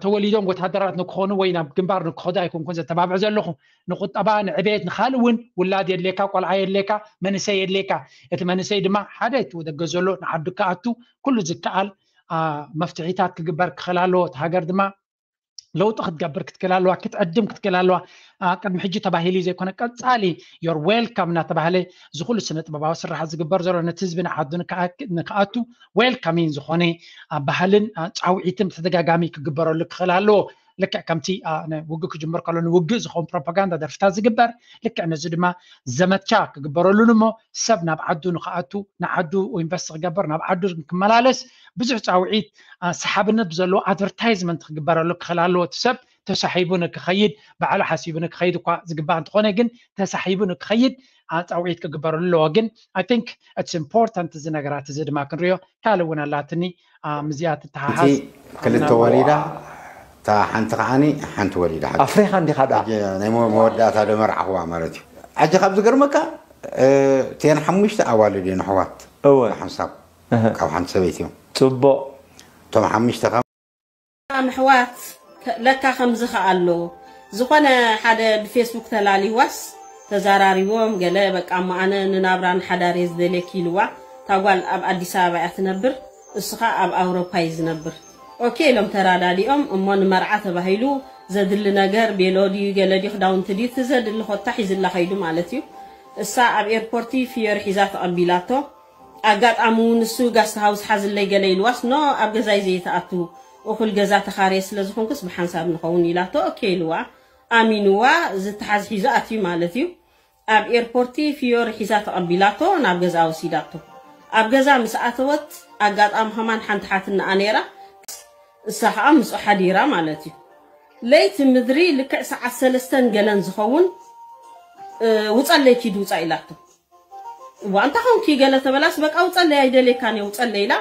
ተወሊዶም ወታደራት ንክኾኑ ወይ ናብ ግንባር ንክኸዱ ኣይኮንኩን ዘተባብዕ ዘለኹ። ንቁጠባ፣ ንዕቤት፣ ንካልእ እውን ውላድ የድልየካ፣ ቆልዓ የድልየካ፣ መንእሰይ የድልየካ። እቲ መንእሰይ ድማ ሓደ እቲ ደገ ዘሎ ንዓዱ ክኣቱ ኩሉ ዝከኣል መፍትሒታት ክግበር ክኽእል ኣለዎ። እቲ ሃገር ድማ ለውጢ ክትገብር ክትክእል ኣለዋ፣ ክትዕድም ክትክእል ኣለዋ። ቅድሚ ሕጂ ተባሂሉ ዘይኮነ ቀፃሊ your welcome እናተባህለ እዚ ኩሉ ስነ ጥበባዊ ስራሓት ዝግበር ዘሎ ነቲ ህዝቢ ንዓዱ ንክኣቱ welcoming ዝኾነ ባህልን ፃውዒትን ብተደጋጋሚ ክግበረሉ ክኽእል ኣለዎ። ልክዕ ከምቲ ውግእ ክጅምር ከሎ ንውግእ ዝኸውን ፕሮፓጋንዳ ደርፍታት ዝግበር፣ ልክዕ ነዚ ድማ ዘመቻ ክግበረሉ እሞ ሰብ ናብ ዓዱ ንክኣቱ፣ ንዓዱ ኢንቨስት ክገብር፣ ናብ ዓዱ ክመላለስ ብዙሕ ፃውዒት ሰሓብነት ብዘለዎ ኣድቨርታይዝመንት ክግበረሉ ክኽእል ኣለዎ። እቲ ሰብ ተሳሒቡ ንክኸይድ፣ ባዕሉ ሓሲቡ ንክኸይድ እኳ ዝግባእ እንተኾነ፣ ግን ተሳሒቡ ንክኸይድ ፃውዒት ክግበረሉ ኣለዎ። ግን I think it's important እዚ ነገራት እዚ ድማ ክንሪኦ። ካልእ እውን ኣላትኒ ምዚኣ ትተሓሓዝ ክልተ ወሊዳ እታ ሓንቲ ከዓኒ ሓንቲ ወሊዳ ሓቂ ኣፍሪኻ እንዲኻ ደኣ ናይ መወዳእታ ዶ መርዓኽዋ ማለት እዩ። ሕጂ ካብ ዝገርመካ እተን ሓሙሽተ ኣዋልድ እየን ኣሕዋት እወ ሓንሳብ እህ። ካብ ሓንቲ ሰበይቲ እዮም። ጽቡቕ እቶም ሓሙሽተ ከ ምሕዋት ለካ ከምዚ ከኣ ኣሎ። ዝኾነ ሓደ ብፌስቡክ ተላሊዋስ ተዛራሪቦም ገለ በቃ እሞ ኣነ ንናብራ ንሓዳር እየ ዝደልየኪ ኢልዋ። እታ ጓል ኣብ ኣዲስ ኣበባ እያ ትነብር፣ እሱ ኸኣ ኣብ ኣውሮፓ እዩ ዝነብር። ኦኬ ኢሎም ተራዳዲኦም እሞ ንመርዓ ተባሂሉ ዘድሊ ነገር ቤሎ ድዩ ገለ ድዩ ክዳውንቲ ድዩ እቲ ዘድሊ ኮታ ሒዝላ ከይዱ ማለት እዩ። እሳ ኣብ ኤርፖርቲ ፍዮሪ ሒዛ ተቐቢላቶ። ኣጋጣሚ እውን ንሱ ጋስት ሃውስ ሓዝለይ ገለ ኢልዋስ ኖ ኣብ ገዛይ ዘይትኣቱ እኹል ገዛ ተኻርየ ስለ ዝኾንኩስ ብሓንሳብ ንኸውን ኢላቶ ኦኬ ኢልዋ። ኣሚንዋ ዝተሓዝ ሒዙ ኣትዩ ማለት እዩ። ኣብ ኤርፖርቲ ፍዮሪ ሒዛ ተቐቢላቶ ናብ ገዛ ወሲዳቶ። ኣብ ገዛ ምስ ኣተወት ኣጋጣሚ ከማን ሓንቲ ሓትንኣ ነይራ እሳ ከዓ ምስኡ ሓዲራ ማለት እዩ። ለይቲ ምድሪ ልክዕ ሰዓት ሰለስተን ገለን ዝኸውን ውፀለይ ኪድ ውፃ ኢላቶ። እዋ እንታይ ኾንኪ ገለ ተበላስ በቃ ውፀለይ ኣይደልየካን እየ ውፀለይ ኢላ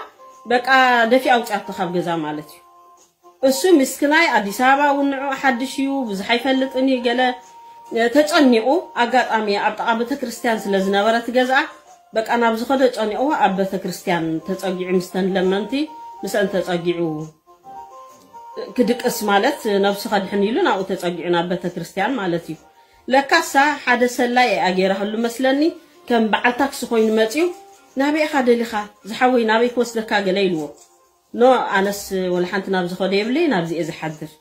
በቃ ደፊኣ ውፅያቶ ካብ ገዛ ማለት እዩ። እሱ ምስክናይ ኣዲስ ኣበባ እውን ንዑ ሓድሽ እዩ ብዙሕ ኣይፈልጥን እዩ ገለ ተጨኒቑ ኣጋጣሚ ኣብ ጥቓ ቤተክርስትያን ስለ ዝነበረ እቲ ገዝኣ በቃ ናብ ዝኸደ ጨኒቑ ኣብ ቤተክርስትያን ተፀጊዑ ምስተን ለመንቲ ምስአን ተፀጊዑ ክድቅስ ማለት ነብሱ ከድሕን ኢሉ ናብኡ ተፀጊዑ ናብ ቤተክርስትያን ማለት እዩ። ለካሳ ሓደ ሰላይ እያ ገይራህሉ መስለኒ ከም በዓል ታክሲ ኮይኑ መፅዩ ናበይ ኢኻ ደሊኻ ዝሓወይ ናበይ ክወስደካ ገለ ኢልዎ። ኖ ኣነስ ወላ ሓንቲ ናብ ዝኸዶ የብለይ ናብዚ እየ ዝሓድር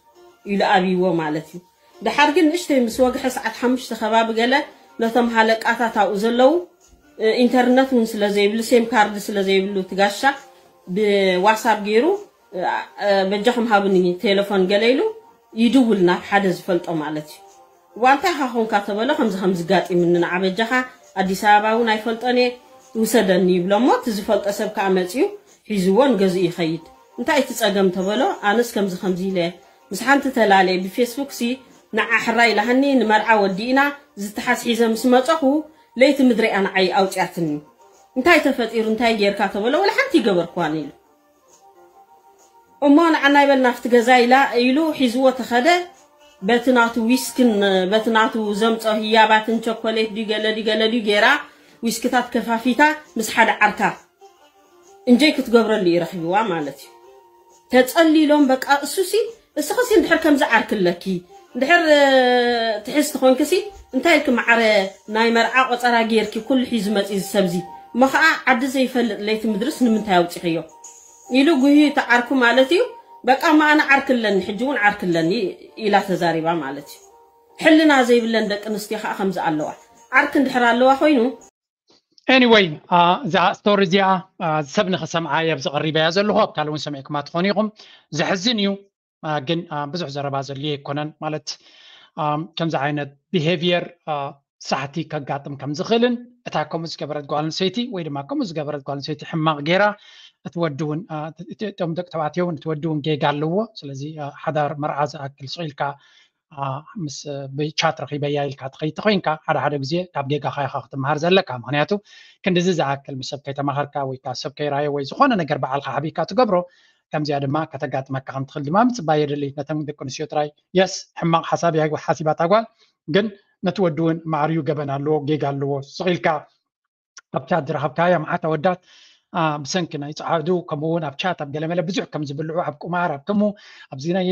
ኢሉ ኣብይዎ ማለት እዩ። ድሓር ግን ንእሽተይ ምስ ወግሐ ሰዓት ሓሙሽተ ከባቢ ገለ ነቶም ሃለቃታት ኣብኡ ዘለዉ ኢንተርነት እውን ስለ ዘይብሉ ሴም ካርድ ስለ ዘይብሉ እቲ ጋሻ ብዋሳብ ገይሩ በጃኹም ሃብኒ ቴሌፎን ገለ ኢሉ ይድውል ናብ ሓደ ዝፈልጦ ማለት እዩ። ዋንታ ኢኻ ኾንካ ተበሎ ከምዚ ከምዚ ጋጢምኒ ንዓ በጃኻ ኣዲስ ኣበባ እውን ኣይፈልጦን እየ ውሰደኒ ይብሎ እሞ እቲ ዝፈልጦ ሰብ ከዓ መፅዩ ሒዝዎ ንገዝኡ ይኸይድ። እንታይ እቲ ፀገም ተበሎ ኣነስ ከምዚ ከምዚ ኢለ ምስ ሓንቲ ተላለየ ብፌስቡክ ሲ ንዓ ሕራይ ኢላሃኒ ንመርዓ ወዲእና ዝተሓዝ ሒዘ ምስ መፀኹ ለይቲ ምድሪኣ ንዓይ ኣውፅያትኒ እንታይ ተፈጢሩ እንታይ ጌርካ ተበሎ ወላ ሓንቲ ይገበርክዋን ኢሉ እሞ ንዓናይ በል ናብቲ ገዛ ኢላ ኢሉ ሒዝዎ ተኸደ። በቲ ናቱ ዊስክን በቲ ናቱ ዘምፀ ህያባትን ቸኮሌት ድዩ ገለ ድዩ ገለ ድዩ ገይራ ዊስክታት ከፋፊታ ምስ ሓደ ዓርካ እንጀይ ክትገብረሉ እዩ ረኺብዋ ማለት እዩ። ተፀሊሎም በቃ እሱሲ እስኽሲ እንድሕር ከምዚ ዓርኪ ኣለኪ እንድሕር ትሕዝቲ ኮንክሲ እንታይ ኢልኪ ማዕረ ናይ መርዓ ቆፀራ ገይርኪ ኩሉ ሒዙ መፂ ዝሰብዚ እሞ ከዓ ዓዲ ዘይፈልጥ ለይቲ ምድርስ ንምንታይ ኣውፂኽዮ ኢሉ ጉሂ ተዓርኩ ማለት እዩ። በቃ እሞ ኣነ ዓርኪ ኣለኒ ሕጂ እውን ዓርኪ ኣለኒ ኢላ ተዛሪባ ማለት እዩ። ሕልና ዘይብለን ደቂ ኣንስትዮ ከዓ ከምዚ ኣለዋ። ዓርኪ እንድሕር ኣለዋ ኮይኑ anyway እዛ ስቶሪ እዚኣ ሰብ ንክሰምዓ እየ ኣብዚ ቀሪበያ ዘለኹ ኣብ ካልእ እውን ሰሚዕኩማ ትኾኑ ኢኹም። ዘሕዝን እዩ። ግን ብዙሕ ዘረባ ዘድልዮ ኣይኮነን ማለት ከምዚ ዓይነት ቢሄቪየር ሳሕቲ ከጋጥም ከም ዝኽእልን እታ ከምኡ ዝገበረት ጓል ኣንስተይቲ ወይ ድማ ከምኡ ዝገበረት ጓል ኣንስተይቲ ሕማቕ ገይራ እቲ ወዲ እውን እቶም ደቂ ተባዕትዮ እውን እቲ ወዲ እውን ጌጋ ኣለዎ። ስለዚ ሓዳር መርዓ ዝኣክል ስቕ ኢልካ ምስ ብቻት ረኺበያ ኢልካ ትኸይድ ተኮይንካ ሓደ ሓደ ግዜ ካብ ጌጋኻ ኢኻ ክትመሃር ዘለካ። ምክንያቱ ክንድዚ ዝኣክል ምስ ሰብ ከይተማኸርካ ወይ ከዓ ሰብ ከይራዮ ወይ ዝኾነ ነገር በዓልካ ሓቢካ ትገብሮ ከምዚኣ ድማ ከተጋጥመካ ከም ትኽእል ድማ ምፅባይ የድሊ። ነተን ደቂ ኣንስትዮ ጥራይ የስ ሕማቕ ሓሳብ እያ ሓሲባታ ጓል፣ ግን ነቲ ወዲ እውን ማዕርዩ ገበን ኣለዎ፣ ጌጋ ኣለዎ። ስቕ ኢልካ ኣብ ቻት ዝረኸብካያ መዓት ኣወዳት ብሰንኪ ናይ ፀዓዱ ከምኡ እውን ኣብ ቻት ኣብ ገለመለ ብዙሕ ከም ዝብልዑ ኣብ ቁማር ኣብ ከምኡ ኣብዚ ናይ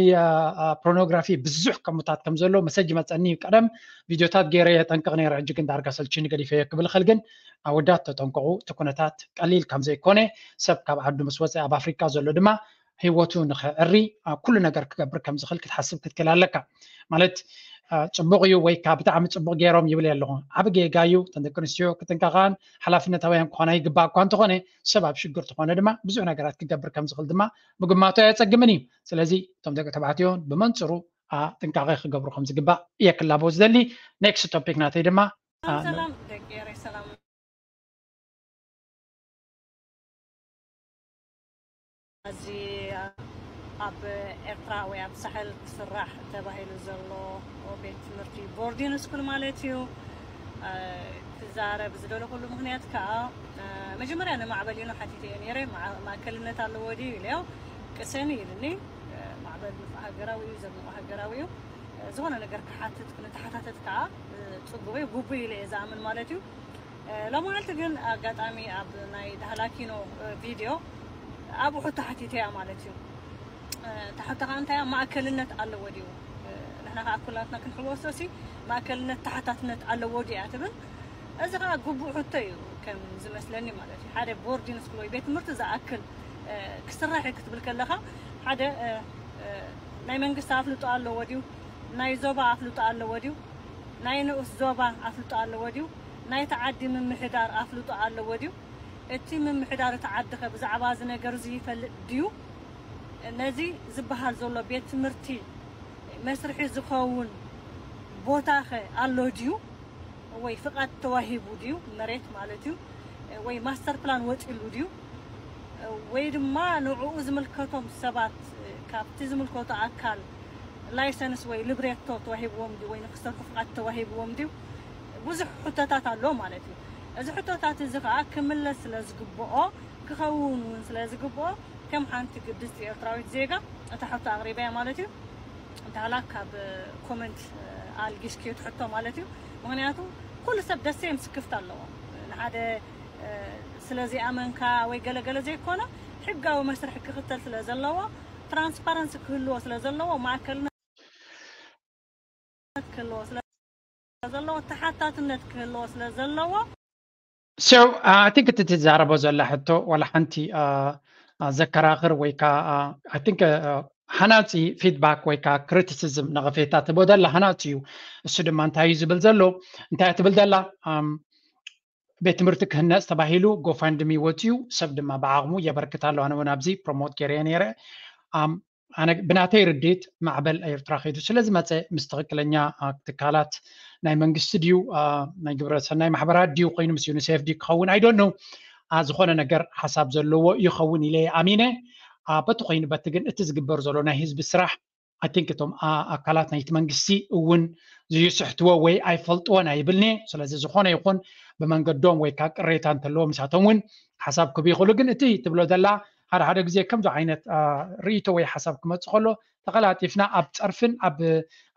ፖርኖግራፊ ብዙሕ ከምኡታት ከም ዘሎ መሰጅ መፀኒ እዩ። ቀደም ቪድዮታት ገይረ የጠንቅቕ ነይረ፣ ሕጂ ግን ዳርጋ ሰልችኒ ገዲፈዮ ክብል እኽእል። ግን ኣወዳት ተጠንቀቑ፣ እቲ ኩነታት ቀሊል ከም ዘይኮነ ሰብ ካብ ዓዱ ምስ ወፀ ኣብ ኣፍሪቃ ዘሎ ድማ ህይወቱ ንኽዕሪ ኩሉ ነገር ክገብር ከም ዝኽእል ክትሓስብ ክትክእል ኣለካ። ማለት ፅቡቕ እዩ ወይ ከዓ ብጣዕሚ ፅቡቕ ገይሮም ይብል ኣለኹ። ዓብ ጌጋ እዩ። እተን ደቂ ኣንስትዮ ክጥንቀቓን ሓላፍነታውያን ክኾና ይግባእ እኳ እንተኾነ ሰብ ኣብ ሽግር ተኾነ ድማ ብዙሕ ነገራት ክገብር ከም ዝኽእል ድማ ምግማቱ ኣየፀግምን እዩ። ስለዚ እቶም ደቂ ተባዕትዮ ብመንፅሩ ጥንቃቐ ክገብሩ ከም ዝግባእ እየ ክላቦ ዝደሊ። ኔክስት ቶፒክ ናተይ ድማ ሰላም ደቂ ኤረይ ሰላም። እዚ ኣብ ኤርትራ ወይ ኣብ ሳሕል ክስራሕ ተባሂሉ ዘሎ ቤት ትምህርቲ ቦርዲን ስኩል ማለት እዩ። ክዛረብ ዝደለኹሉ ምክንያት ከዓ መጀመርያ ንማዕበል ኢሉ ሓቲተዮ ነይረ። ማእከልነት ኣለዎ ድዩ ኢለዮ። ቅሰኒ ኢሉኒ። ማዕበል ንፉዕ ሃገራዊ እዩ፣ ዘድንቖ ሃገራዊ እዩ። ዝኾነ ነገር ክሓትት ክንተሓታተት ከዓ ፅቡቕ እዩ፣ ግቡእ ኢለ እየ ዝኣምን ማለት እዩ። ሎማዓልቲ ግን ኣጋጣሚ ኣብ ናይ ዳህላኪኖ ቪድዮ ኣብኡ ሕቶ ሓቲተያ ማለት እዩ። እታ ሕቶ ከዓ እንታይ እያ? ማእከልነት ኣለዎ ድዩ? ንሕና ከዓ ኩላትና ክንሕወሶ ሲ ማእከልነት ተሓታትነት ኣለዎ ድዩ እያ ትብል። እዚ ከዓ ግቡእ ሕቶ እዩ ከም ዝመስለኒ ማለት እዩ። ሓደ ቦርዲንግ ስኩል ወይ ቤት ትምህርቲ ዝኣክል ክስራሕ እዩ ክትብል ከለካ ሓደ ናይ መንግስቲ ኣፍልጦ ኣለዎ ድዩ? ናይ ዞባ ኣፍልጦ ኣለዎ ድዩ? ናይ ንኡስ ዞባ ኣፍልጦ ኣለዎ ድዩ? ናይቲ ዓዲ ምምሕዳር ኣፍልጦ ኣለዎ ድዩ? እቲ ምምሕዳር እቲ ዓዲ ከ ብዛዕባ እዚ ነገር እዚ ይፈልጥ ድዩ? ነዚ ዝበሃል ዘሎ ቤት ትምህርቲ መስርሒ ዝኸውን ቦታ ከ ኣሎ ድዩ? ወይ ፍቓድ ተዋሂቡ ድዩ? መሬት ማለት እዩ። ወይ ማስተር ፕላን ወፂሉ ድዩ? ወይ ድማ ንዕኡ ዝምልከቶም ሰባት ካብቲ ዝምልከቶ ኣካል ላይሰንስ ወይ ልብሬቶ ተዋሂብዎም ድዩ ወይ ንክሰርሑ ፍቓድ ተዋሂብዎም ድዩ? ብዙሕ ሕቶታት ኣሎ ማለት እዩ። እዚ ሕቶታት እዚ ከዓ ክምለስ ስለ ዝግብኦ ክኸውን እውን ስለ ዝግብኦ ከም ሓንቲ ግድስቲ ኤርትራዊት ዜጋ እታ ሕቶ ኣቕሪበያ ማለት እዩ። ዳህላ ካብ ኮመንት ኣልጊስኪ ትሕቶ ማለት እዩ። ምክንያቱ ኩሉ ሰብ ደሴም ስክፍት ኣለዎ። ንሓደ ስለዚ ኣመንካ ወይ ገለገለ ዘይኮነ ሕጋዊ መስርሒ ክኽተል ስለ ዘለዎ ትራንስፓረንሲ ክህልዎ ስለ ዘለዎ ማእከልነት ክህልዎ ስለ ዘለዎ ተሓታትነት ክህልዎ ስለ ዘለዎ So I think እቲ ትዛረቦ ዘላ ሕቶ ዋላ ሓንቲ ዘከራኽር ወይ ከዓ I think ሃናፂ ፊድባክ ወይ ከዓ ክሪቲሲዝም ነቐፌታ ትቦ ዘላ ሃናፂ እዩ። እሱ ድማ እንታይ እዩ ዝብል ዘሎ? እንታይ ትብል ዘላ? ቤት ትምህርቲ ክህነፅ ተባሂሉ ጎፋንድሚ ወፂኡ ሰብ ድማ ብዓቕሙ የበርክት ኣሎ። ኣነ እውን ኣብዚ ፕሮሞት ገይረ ነይረ። ብናተይ ርድኢት ማዕበል ኤርትራ ከይዱ ስለ ዝመፀ ምስ ትኽክለኛ ትካላት ናይ መንግስቲ ድዩ ናይ ግብረ ሰናይ ማሕበራት ድዩ ኮይኑ ምስ ዩኒሴፍ ድዩ ክኸውን ኣይዶኖ ዝኾነ ነገር ሓሳብ ዘለዎ ይኸውን ኢለ ኣሚነ። በቲ ኮይኑ በቲ ግን እቲ ዝግበር ዘሎ ናይ ህዝቢ ስራሕ I think እቶም ኣካላት ናይቲ መንግስቲ እውን ዝይስሕትዎ ወይ ኣይፈልጥዎን ኣይብልኒ። ስለዚ ዝኾነ ይኹን ብመንገዶም ወይ ካብ ቅሬታ እንተለዎ ምሳቶም እውን ሓሳብ ክብ ይኽእሉ። ግን እቲ ትብሎ ዘላ ሓደ ሓደ ግዜ ከምዚ ዓይነት ርእይቶ ወይ ሓሳብ ክመፅእ ከሎ ተቐላጢፍና ኣብ ፀርፍን ኣብ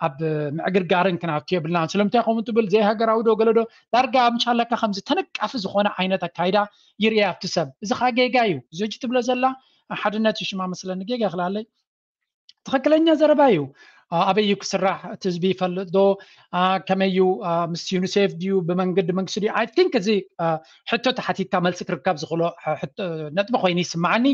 ኣብ ምዕግርጋርን ክናቱ የብልናን። ስለምንታይ ከምኡ ትብል ዘይሃገራዊ ዶ ገለ ዶ ዳርጋ ምሻለካ ከምዚ ተነቃፊ ዝኾነ ዓይነት ኣካይዳ ይርኤ ኣብቲ ሰብ። እዚ ከዓ ጌጋ እዩ። እዚ ሕጂ ትብሎ ዘላ ሓድነት እዩ ሽማ መስለኒ ጌጋ ይኽላለይ ትኽክለኛ ዘረባ እዩ። ኣበይ እዩ ክስራሕ እቲ ህዝቢ ይፈልጥ ዶ? ከመይ እዩ ምስ ዩኒሴፍ ድዩ ብመንገዲ መንግስቲ ድዩ? I think እዚ ሕቶ ተሓቲትካ መልሲ ክርከብ ዝኽእሎ ነጥቢ ኮይኑ ይስምዓኒ።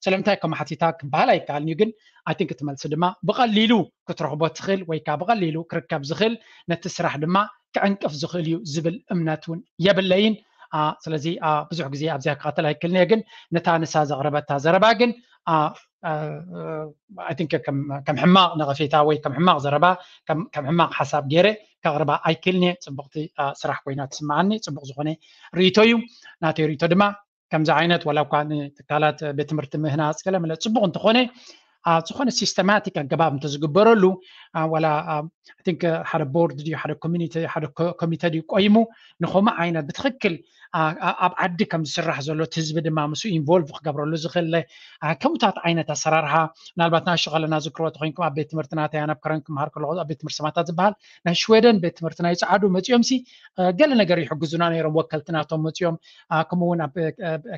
ስለምንታይ ከም ሓቲታ ክበሃል ኣይከኣልን እዩ፣ ግን I think እቲ መልሲ ድማ ብቐሊሉ ክትረኽቦ ትኽእል ወይ ከዓ ብቐሊሉ ክርከብ ዝኽእል ነቲ ስራሕ ድማ ክዕንቅፍ ዝኽእል እዩ ዝብል እምነት እውን የብለይን። ስለዚ ብዙሕ ግዜ ኣብዚኣ ክቐትል ኣይክልንየ፣ ግን ነታ ንሳ ዘቕረበታ ዘረባ ግን I think ከም ሕማቕ ነቐፌታ ወይ ከም ሕማቕ ዘረባ ከም ሕማቕ ሓሳብ ገይረ ከቕርባ ኣይክልንየ። ፅቡቕቲ ስራሕ ኮይና ትስምዓኒ፣ ፅቡቕ ዝኾነ ርእይቶ እዩ። ናተይ ርእይቶ ድማ ከምዚ ዓይነት ዋላ እኳ ንትካላት ቤት ትምህርቲ ምህናፅ ገለ መለ ፅቡቕ እንተኾነ፣ ዝኾነ ሲስተማቲክ ኣገባብ እንተዝግበረሉ፣ ዋላ ቲንክ ሓደ ቦርድ ድዩ ሓደ ኮሚኒቲ ሓደ ኮሚተ ድዩ ቆይሙ ንኸምኡ ዓይነት ብትኽክል ኣብ ዓዲ ከም ዝስራሕ ዘሎ እቲ ህዝቢ ድማ ምስ ኢንቮልቭ ክገብረሉ ዝኽእል ከምኡታት ዓይነት ኣሰራርሓ፣ ምናልባት ንኣሽቱ ከለና ዝክርዎ ተኮይንኩም ኣብ ቤት ትምህርቲ ናተይ ኣነ ኣብ ከረን ክምሃር ከለኹ ኣብ ቤት ትምህርቲ ሰማታት ዝበሃል ናይ ሽወደን ቤት ትምህርቲ ናይ ፀዓዱ መፂኦም ሲ ገለ ነገር ይሕግዙና ነይሮም፣ ወከልቲ ናቶም መፂኦም። ከምኡ እውን ኣብ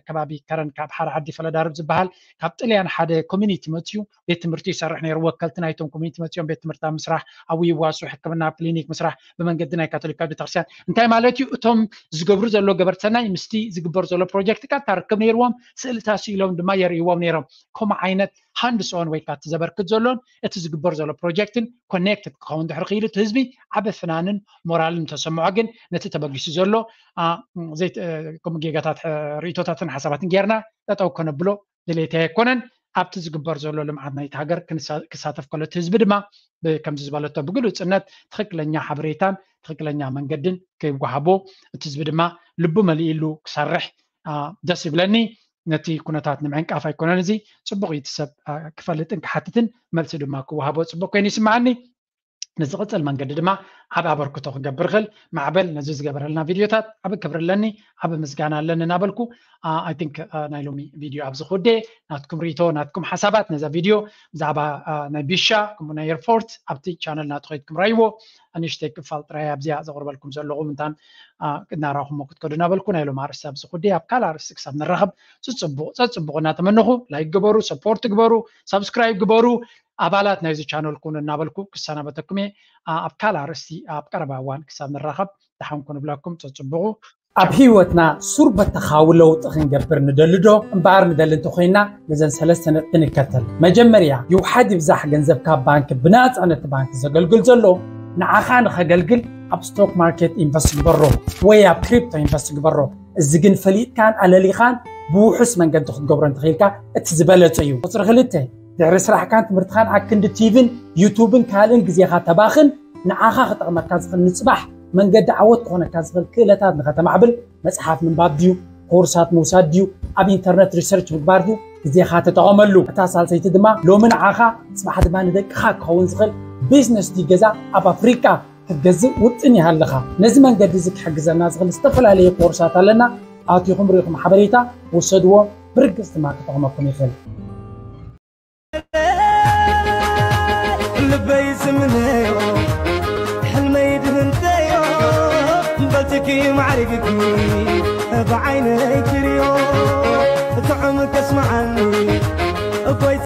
ከባቢ ከረን ካብ ሓደ ዓዲ ፈለዳርብ ዝበሃል ካብ ጥልያን ሓደ ኮሚኒቲ መፅዩ ቤት ትምህርቲ ይሰርሕ ነይሩ። ወከልቲ ናይቶም ኮሚኒቲ መፅኦም ቤት ትምህርቲ ኣብ ምስራሕ፣ ኣብኡ ይዋሱ፣ ሕክምና ኣብ ክሊኒክ ምስራሕ፣ ብመንገዲ ናይ ካቶሊካዊት ቤተክርስትያን። እንታይ ማለት እዩ? እቶም ዝገብሩ ዘሎ ገበርቲ ሰናይ ምስቲ ዝግበር ዘሎ ፕሮጀክት ቀጥታ ርክብ ነይርዎም፣ ስእልታት ስኢሎም ድማ የርእይዎም ነይሮም። ከምኡ ዓይነት ሃንድስ ኦን ወይ ከዓ እቲ ዘበርክት ዘሎን እቲ ዝግበር ዘሎ ፕሮጀክትን ኮኔክትድ ክኸውን ድሕሪ ክኢሉ እቲ ህዝቢ ዓበ ፍናንን ሞራልን ተሰምዖ። ግን ነቲ ተበጊሱ ዘሎ ከምኡ ጌጋታት ርእቶታትን ሓሳባትን ጌርና ጠጠው ከነብሎ ድሌት ኣይኮነን። ኣብቲ ዝግበር ዘሎ ልምዓት ናይቲ ሃገር ክሳተፍ ከሎ እቲ ህዝቢ ድማ ከምዚ ዝበለቶ ብግልፅነት ትኽክለኛ ሓበሬታን ትኽክለኛ መንገድን ከይወሃቦ እቲ ህዝቢ ድማ ልቡ መሊእሉ ክሰርሕ ደስ ይብለኒ። ነቲ ኩነታት ንምዕንቃፍ ኣይኮነን። እዚ ፅቡቕ እዩ፣ እቲ ሰብ ክፈልጥን ክሓትትን መልሲ ድማ ክወሃቦ ፅቡቕ ኮይኑ ይስምዓኒ። ንዝቕፅል መንገዲ ድማ ዓብ ኣበርክቶ ክገብር ኽእል ማዕበል ነዚ ዝገበረልና ቪድዮታት ዓብ ክብሪ ኣለኒ፣ ዓብ ምስጋና ኣለኒ እናበልኩ ኣይ ቲንክ ናይ ሎሚ ቪድዮ ኣብዚ ክውደ። ናትኩም ርእቶ ናትኩም ሓሳባት ነዛ ቪድዮ ብዛዕባ ናይ ቢሻ ከምኡ ናይ ኤርፖርት ኣብቲ ቻነል ናቱ ከይድኩም ራይዎ። ንእሽተይ ክፋል ጥራይ ኣብዚኣ ዘቕርበልኩም ዘለኹ ምንታን እናራኹሞ ክትከዱ እናበልኩ ናይ ሎም ኣርእስቲ ኣብዚ ክውደ። ኣብ ካልእ ኣርእስቲ ክሳብ ንራኸብ ፅፅቡቕ ፀፅቡቕ እናተመነኹ ላይክ ግበሩ፣ ሰፖርት ግበሩ፣ ሳብስክራይብ ግበሩ፣ ኣባላት ናይዚ ቻነል ኩኑ እናበልኩ ክሰናበተኩም እየ። ኣብ ካልእ ኣርእስቲ ኣብ ቀረባ እዋን ክሳብ ንራኸብ ደሓን ኩኑ ብለኩም። ፀፅቡቑ። ኣብ ህይወትና ሱር በተኻዊ ለውጢ ክንገብር ንደሊ ዶ? እምበኣር ንደሊ እንተኮይና ነዘን ሰለስተ ነጥቢ ንከተል። መጀመርያ ይውሓድ ይብዛሕ ገንዘብ ካብ ባንክ ብናፃ ነቲ ባንክ ዘገልግል ዘሎ ንዓኻ ንኸገልግል ኣብ ስቶክ ማርኬት ኢንቨስት ግበሮ ወይ ኣብ ክሪፕቶ ኢንቨስት ግበሮ። እዚ ግን ፈሊጥካን ኣለሊኻን ብውሑስ መንገዲ ክትገብሮ እንተኽኢልካ እቲ ዝበለጸ እዩ። ቁፅሪ ክልተ ድሕሪ ስራሕካን ትምህርትኻን ኣክንዲ ቲቪን ዩቱብን ካልእን ግዜኻ ተባኽን ንዓኻ ክጠቕመካ ዝኽእል ንፅባሕ መንገዲ ዓወት ክኾነካ ዝኽእል ክእለታት ንኸተማዕብል መፅሓፍ ምንባብ ድዩ ኮርሳት ምውሳድ ድዩ ኣብ ኢንተርነት ሪሰርች ምግባር ድዩ ግዜኻ ተጠቐመሉ። እታ ሳልሰይቲ ድማ ሎሚ ንዓኻ ፅባሕ ድማ ንደቅኻ ክኸውን ዝኽእል ቢዝነስ ድዩ ገዛ ኣብ ኣፍሪቃ ክትገዝእ ውጥን ይሃልኻ። ነዚ መንገዲ እዚ ክሕግዘና ዝኽእል ዝተፈላለዩ ኮርሳት ኣለና። ኣቲኹም ርኢኹም ሓበሬታ ውሰድዎ፣ ብርግጽ ድማ ክጠቕመኩም ይኽእል። ልበይ ዝምነዮ ሕልመይ ድህንተዮ በልትኪ ማዕሪግኪ ብዓይነይ ክርዮ ጥዑም ከስምዓኒ እኮይ